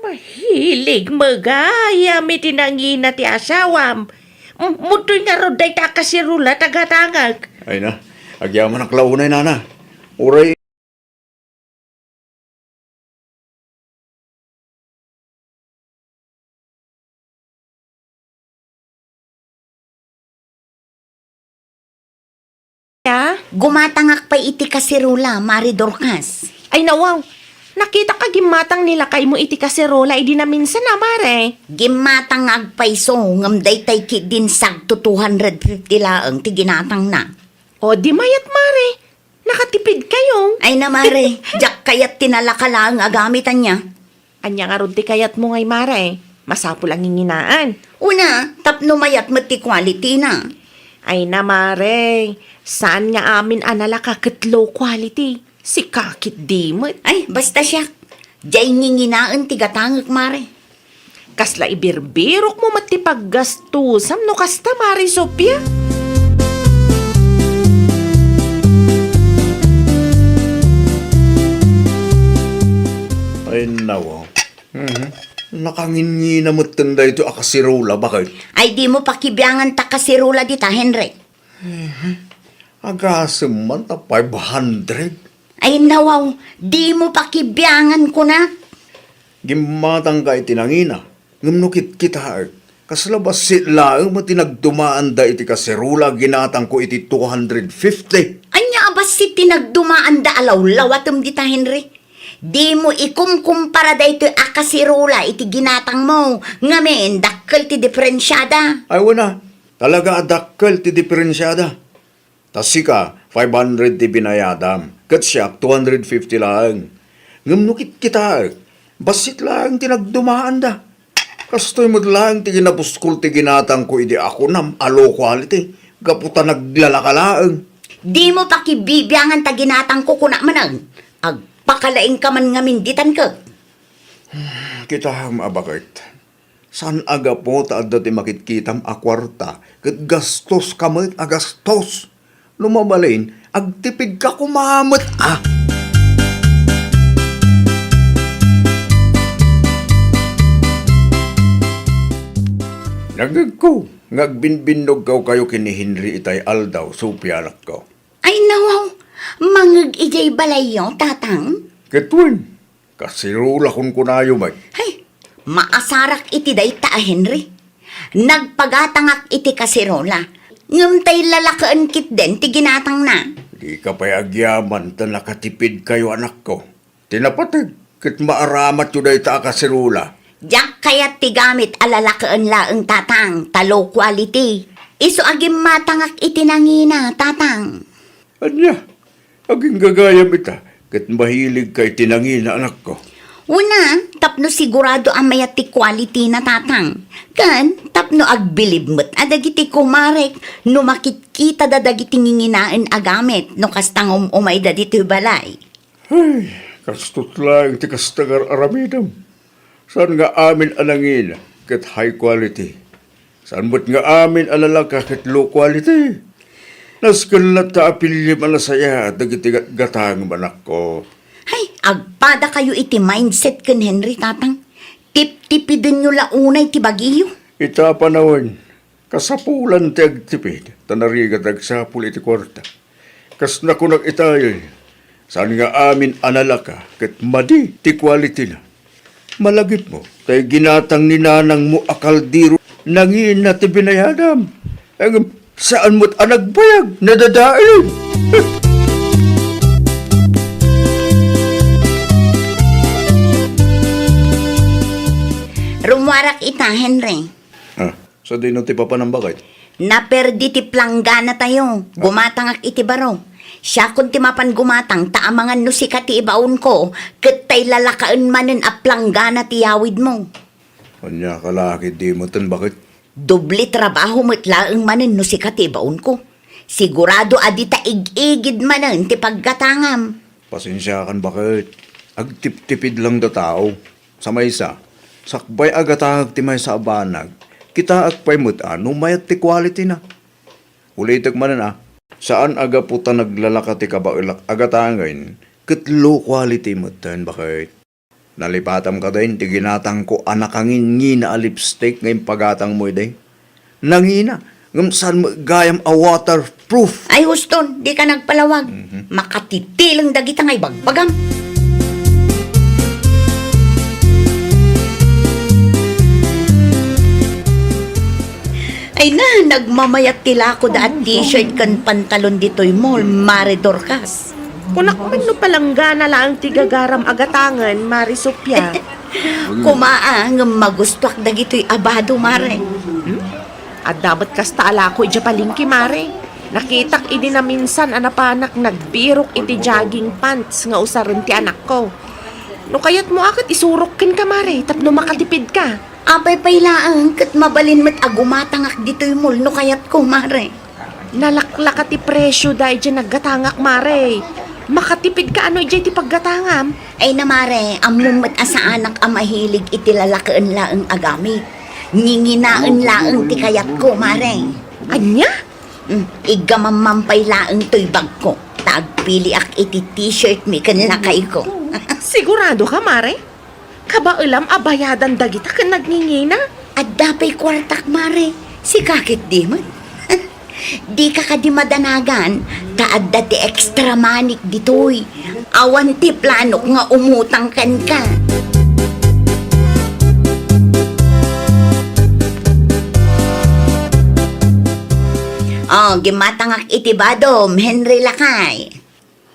Mahilig met gayam iti nangina ti asawam. M-, mudtoy ngarud dayta a kaserula ta gatangek. Ay na, agyamanak la unay, Nana. Uray. Ya? Gumatangak pay iti kaserula, Mari Dorcas. Ay, nawaw. Nakitak a gimmatang ni lakaymo iti kaserula idi naminsan a, Mare. Gimmatang nga agpayso, ngem daytay ketdin sagto two hundred fifty laeng ti ginatangna. O, di mayat, Mare. Nakatipid kayo. Ay na, Mare. Diak kayat ti nalaka laeng a gamit, ania. Ania ngarud ti kayatmo ngay, Mare? Masapul a nginginaan. Una, tapno mayat met ti quality na. Ay na, Mare. Saan nga amin a nalaka ket low quality? Sika ketdi met. Ay, basta siak. Diay nginginaen ti gatangek, Mare. Kasla ibirbirokmo met ti paggastosam no kasta, Mare Sofia? Ay, nawa. Mhm. Nakangingina metten daytoy a kaserula, baket. Ay, dimo pakibiangan ta kaserula dita, Henry. Mhm. Agasem man ta five hundred. Ay, nawaw, dimo pakibiangan, kunak. Gimmatangka iti nangina, ngem no kitkitaek, kasla bassit laeng met ti nagdumaanda iti kaserula a ginatangko iti two hundred fifty. Ania a bassit ti nagdumaanda a lawlawatem dita, Henry? Dimo ikumkumpara daytoy a kaserula iti ginatangmo, ngamin, dakkel ti diferensiada. Ay, wen a, talaga a dakkel ti diferensiada. Ta sika, five hundred ti binayadam, ket siak, two hundred fifty laeng. Ngem no kitkitaek, bassit laeng ti nagdumaanda. Kastoy met laeng ti kinapuskol ti ginatangko idi a kunam a low quality, gapu ta naglalaka laeng. Dimo pakibibiangan ta ginatangko, kunak manen. Agpakalaingka man ngamin ditan ket. Kitaem a baket. Saan a gapu ta adda ti makitkitam a kuarta, ket gastoska met a gastos. No mabalin, agtipidka koma met a. Nangngegko nga agbinbinnogkayo ken ni Henry itay aldaw, Sofia, anakko. Ay, nawaw, mangngeg idiay balayyo, Tatang? Ket wen, kaserula kunkunayo met. Hay, maasarak iti dayta a Henry. Nagpagatangak iti kaserula. Ngem tay lalakaen ketdin ti ginatangna. Dika pay agyaman ta nakatipidkayo, anakko. Ti napateg ket maaramatyo dayta a kaserola. Diak kayat ti gamit a lalakaen laeng, Tatang, ta low quality. Isu a gimmatangak iti nangina, Tatang. Ania? Aginggagayam ita, ket mahiligka iti nangina, anakko. Una, tapno sigurado a mayat ti quality na, Tatang. Ken tapno agbilib met a dagiti kumarek no makitkitada dagiti nginginaen a gamit no kasta nga um-umayda ditoy balay. Ay, kastot laeng ti kasta nga ar-aramidem. Saan nga amin a nangina ket high quality. Saan met nga amin a lalaka ket low quality. Nasken latta a piliem a nasayaat dagiti gatgatangem, anakko. Hay, agpadakayo iti mindset ken Henry, Tatang. Tiptipidenyo la unay ti bagiyo. Ita a panawen, kasapulan ti agtipid, ta narigat agsapul iti kuarta. Kas nakunak itayen, saan nga amin a nalaka ket madi ti quality-na. Malagipmo, tay ginatang ni nanangmo a kaldero, nangina ti binayadam. Ngem saan met a nagbayag, nadadael. Rumuarak ita, Henry. Ah, sadino ti papanam, baket? Naperdi ti planggana tayo. Ah. Gumatangak iti baro. Siakon ti mapan gumatang ta amangan no sika ti ibaonko, ket tay lalakaen manen a planggana ti yawidmo. Ania ka la ketdi metten, baket? Doble trabaho met laeng manen no sika ti ibaonko. Sigurado a dita ig-igid manen ti paggatangam. Pasensiakan, baket. Agtiptipid lang da tao. Sa maysa, sakbay a gatangek ti maysa a banag, kitaek pay met a no mayat ti quality-na. Ulitek manen a, saan a gapu ta naglalaka ti kabaelak a gatangen ket low quality metten, baket. Nalipatam kadin ti ginatangko a nakangingina a lipstick nga impagatangmo idi? Nangina, ngem saan met gayam a waterproof. Ay, huston, dika nagpalawag. Mhm. Makatitileng dagita nga ibagbagam. Ay na, nagmamayat ti lako da a t-shirt ken pantalon ditoy mall, Mare Dorcas. Kunak man no palanggana laeng ti gagaram a gatangen, Mare Sofia. Kuma a, ngem magustuak dagitoy a bado, Mare. Hmm? Adda met kasta a lako idiay palengke, Mare. Nakitak idi naminsan a napanak nagbirok iti jogging pants nga usaren ti anakko. No kayatmo a ket isurok kenka, Mare, tapno makatipidka. Apay pay laeng ket mabalin met a gumatangak ditoy mall no kayatko, Mare. Nalaklaka ti presioda idiay naggatangak, Mare. Makatipidka ano idiay ti paggatangam? Ay na, Mare, ammom met a saanak a mahilig iti lalakaen laeng a gamit. Nginginaen laeng ti kayatko, Mare. Ania? Mm, iggamamman pay laeng toy bagko, ta agpiliak iti t-shirt mi ken lakayko. Sigurado ka, Mare? Kabaelam a bayadan dagita ken nagngingina? Adda pay kuartak, Mare. Sika ketdi met. Dika kadi madanagan, ta adda ti extra money ditoy. Awan ti planok nga umutang kenka. Oh, gimmatangak iti badom, Henry lakay.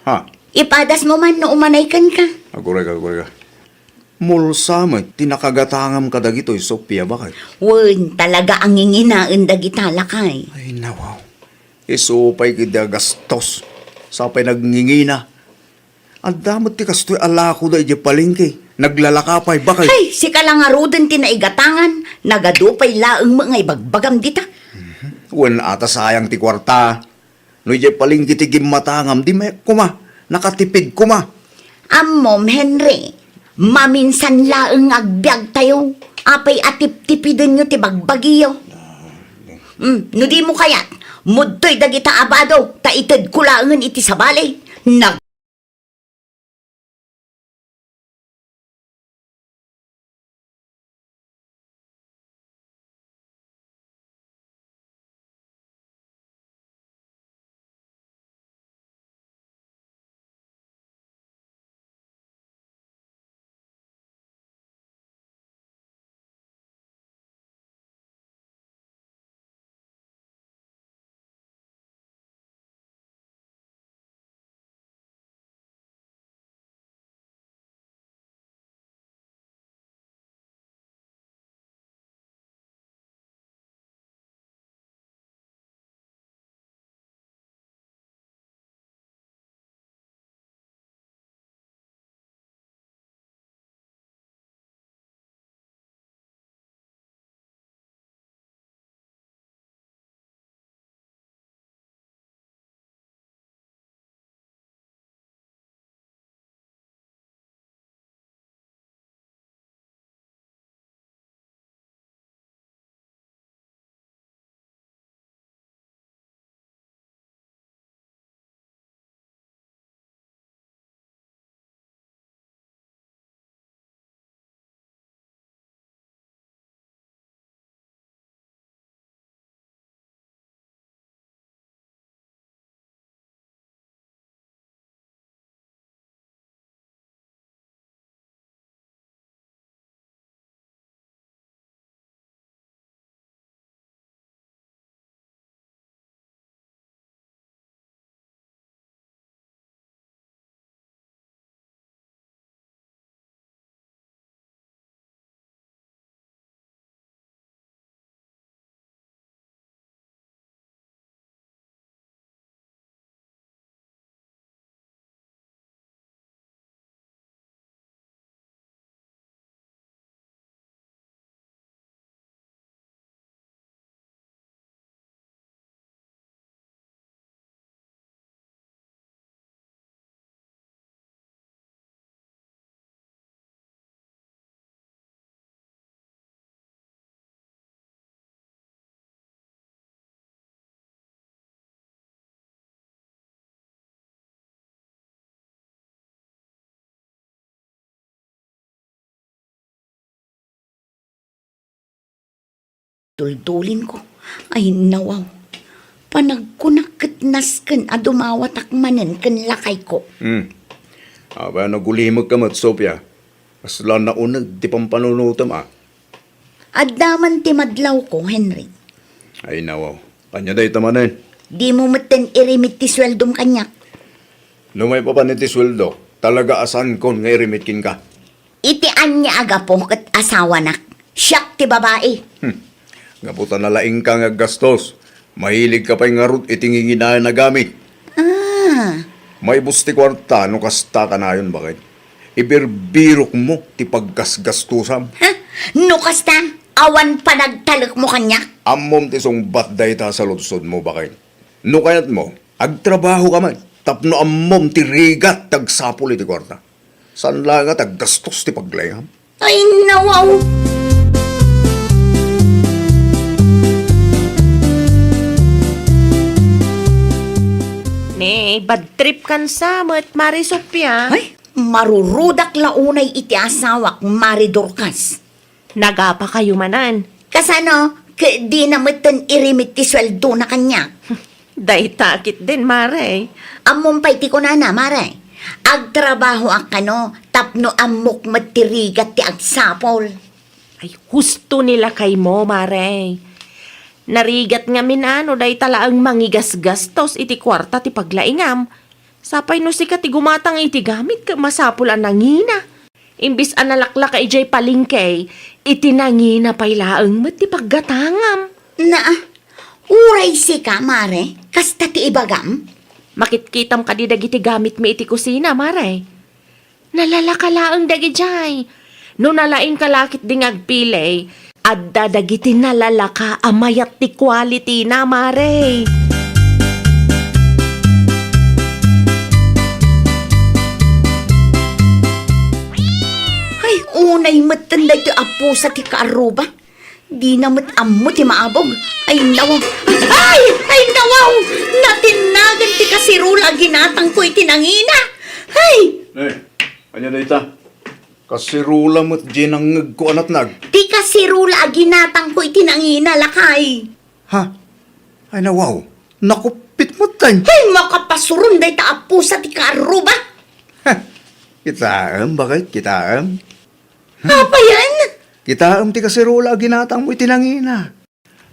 Ha? Ipadasmo man no umanay kenka. Agurayka, agurayka. Mulsa met ti nakagatangam kadagitoy, Sofia, baket. Wen, talaga a nginginaen dagita lakay. Ay, nawaw. Isu pay ketdi a gastos. Sa pay nagngingina. Adda met ti kastoy a lakoda idiay palengke. Naglalaka pay, baket. Hay, sika la ngaruden ti naigatangan. Nagadu pay laeng met nga ibagbagam dita. Mhm. Wen, ata sayang ti kuarta. No idiay palengke ti gimmatangam, di met koma, nakatipid koma. Ammom, Henry, maminsan laeng nga agbiagtayo. Apay a tiptipidenyo ti bagbagiyo? Mm, no dimo kayat, mudtoy dagita a bado, ta itedko laengen iti sabali. Nag- Duldulinko. Ay, nawaw. Panagkunak ket nasken a dumawatak manen ken lakayko. Hmm. Apay a nagulimekka met, Sofia? Kasla nauneg ti pampanunotem, a. Adda man ti madlawko, Henry. Ay, nawaw. Ania dayta manen? Dimo metten irimit ti sueldom kaniak. No maipapan iti sueldo, talaga a saankon nga irimit kenka. Iti ania a gapu ket asawanak. Siak ti babai. Hmm. Gapu ta nalaingka nga aggastos, mahiligka pay ngarud iti nginginayan a gamit. Ah. Maibus ti kuarta no kasta kanayon, baket. Ibirbirokmo ti paggasgastusam. Ha? No kasta, awan panagtalekmo kaniak? Ammom ti sungbat dayta a saludsodmo, baket. No kayatmo, agtrabahoka met tapno ammom ti rigat ti agsapul iti kuarta. Saan laeng a aggastos ti paglaingam. Ay, nawaw! Ne, bad trip kan sa met, Mare Sofia. Ay, marurudak la unay iti asawak, Mare Dorcas. Nagapakayo manen. Kasano? Ket dina metten irimit ti sueldona kaniak. Dayta ketdin, Mare. Ammom pay ti kunana, Mare. Agtrabahoak kano tapno ammok met ti rigat ti agsapul. Ay, husto ni lakaymo, Mare. Narigat ngamin a no dayta laeng mangigasgastos iti kuarta ti paglaingam. Sapay no sika ti gumatang iti gamit ket masapul a nangina. Imbes a nalaklaka idiay palengke, iti nangina pay laeng met ti paggatangam. Naa, uray sika, Mare, kasta ti ibagam? Makitkitam kadi dagiti gamitmi iti kusina, Mare? Nalalaka laeng dagidiay. No nalaingka la ketdi nga agpili, adda dagiti nalalaka a mayat ti quality-na, Mare. Ay, unay metten daytoy a pusa ti kaarruba. Dina met ammo ti maabog. Ay, nawaw. Ay! Ay, nawaw! Natinnagan ti kasirola a ginatangko iti nangina. Ay! Eh, ania dayta? Kasirola met diay nangngegko a natnag. Ti kasirola a ginatangko iti nangina, lakay. Ha? Ay, nawaw. Nakuppit met, tay. Ay, makapasuron dayta a pusa ti kaarruba. Ha? Kitaem, baket, kitaem. Hmm. Apayen? Kitaem ti kasirola a ginatangmo iti nangina.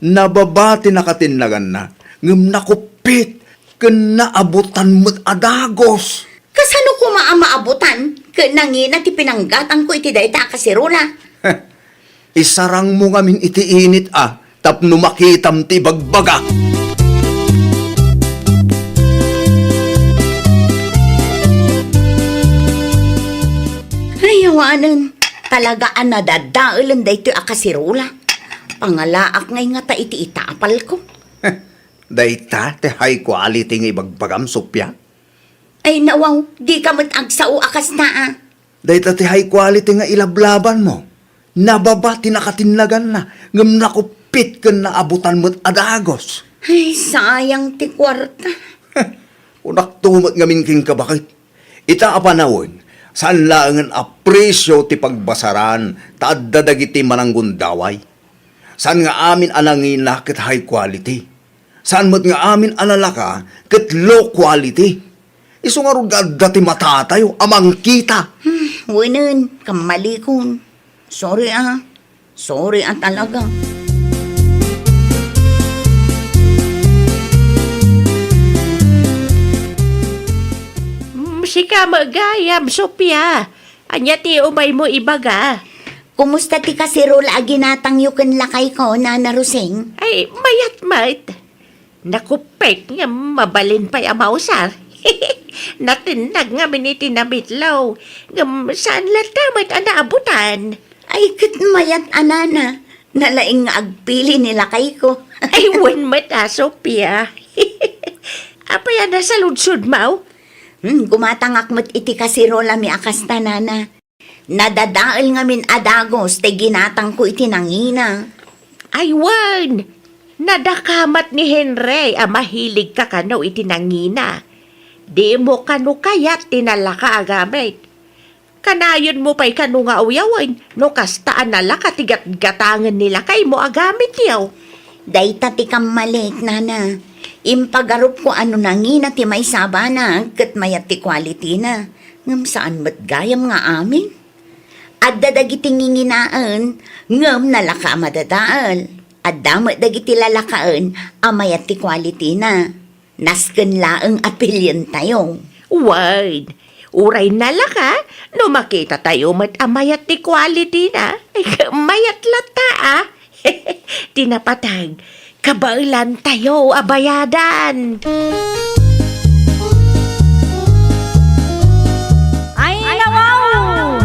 Nababa ti nakatinnaganna, ngem nakuppit ken naabutan met a dagus. Kasano koma a maabutan ket nangina ti pinanggatangko iti dayta a kasirola? Isarangmo ngamin iti init a tapno makitam ti ibagbaga. Ay, awanen, talaga a nadadaelen daytoy a kasirola. Pangalaak ngay ngata iti itapalko. Dayta ti high quality nga ibagbagam, Sofia? Ay, nawaw, dika met agsao a kasta, a. Dayta ti high quality nga ilablabanmo. Nababa ti nakatinnaganna, ngem nakuppit ken naabutan met a dagus. Ay, sayang ti kuarta. Kunakto met ngamin kenka, baket. Ita a panawen, saan laengen a presio ti pagbasaran ta adda dagiti mananggundaway. Saan nga amin a nangina ket high quality. Saan met nga amin a nalaka ket low quality. Isu ngarud nga adda ti matatayo a mangkita. Hmm, wenen, kammalikon. Sorry, a. Sorry a talaga. Mm, sika met gayam, Sofia. Ania ti umaymo ibaga? Kumusta ti kasirola a ginatangyo ken lakayko, Nana Rosing? Ay, mayat met. Nakuppit nga mabalin pay a mausar. Natinnag ngamin iti namitlaw, ngem saan latta met a naabutan. Ay, ket mayat a nana, nalaing nga agpili ni lakayko. Ay, wen met a, Sofia. Apay a nasaludsodmo? Hmm, gumatangak met iti kasirolami a kasta, nana. Nadadael ngamin a dagus ti ginatangko iti nangina. Ay, wen! Nadakamat ni Henry a mahilig ka kano iti nangina. Dimo kano kayat ti nalaka a gamit. Kanayon mo pay kano nga uyawen no kasta a nalaka ti gatgatangen ni lakaymo a gamityo. Dayta ti kammalik, nana. Impagarupko a no nangina ti maysa a banag ket mayat ti quality na, ngem saan met gayam nga amin. Adda dagiti nginginaen, ngem nalaka a madadael. Adda met dagiti lalakaen a mayat ti quality na. Nasken laeng a pilientayo. Wen, uray nalaka, no makitatayo met a mayat ti quality na, ay, mayat latta, a. Ti napateg, kabaelantayo a bayadan. Ay, nawaw!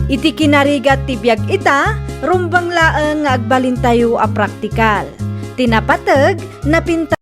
Iti kinarigat ti biag ita, rumbeng laeng nga agbalintayo a praktikal. Ti napateg, napinta-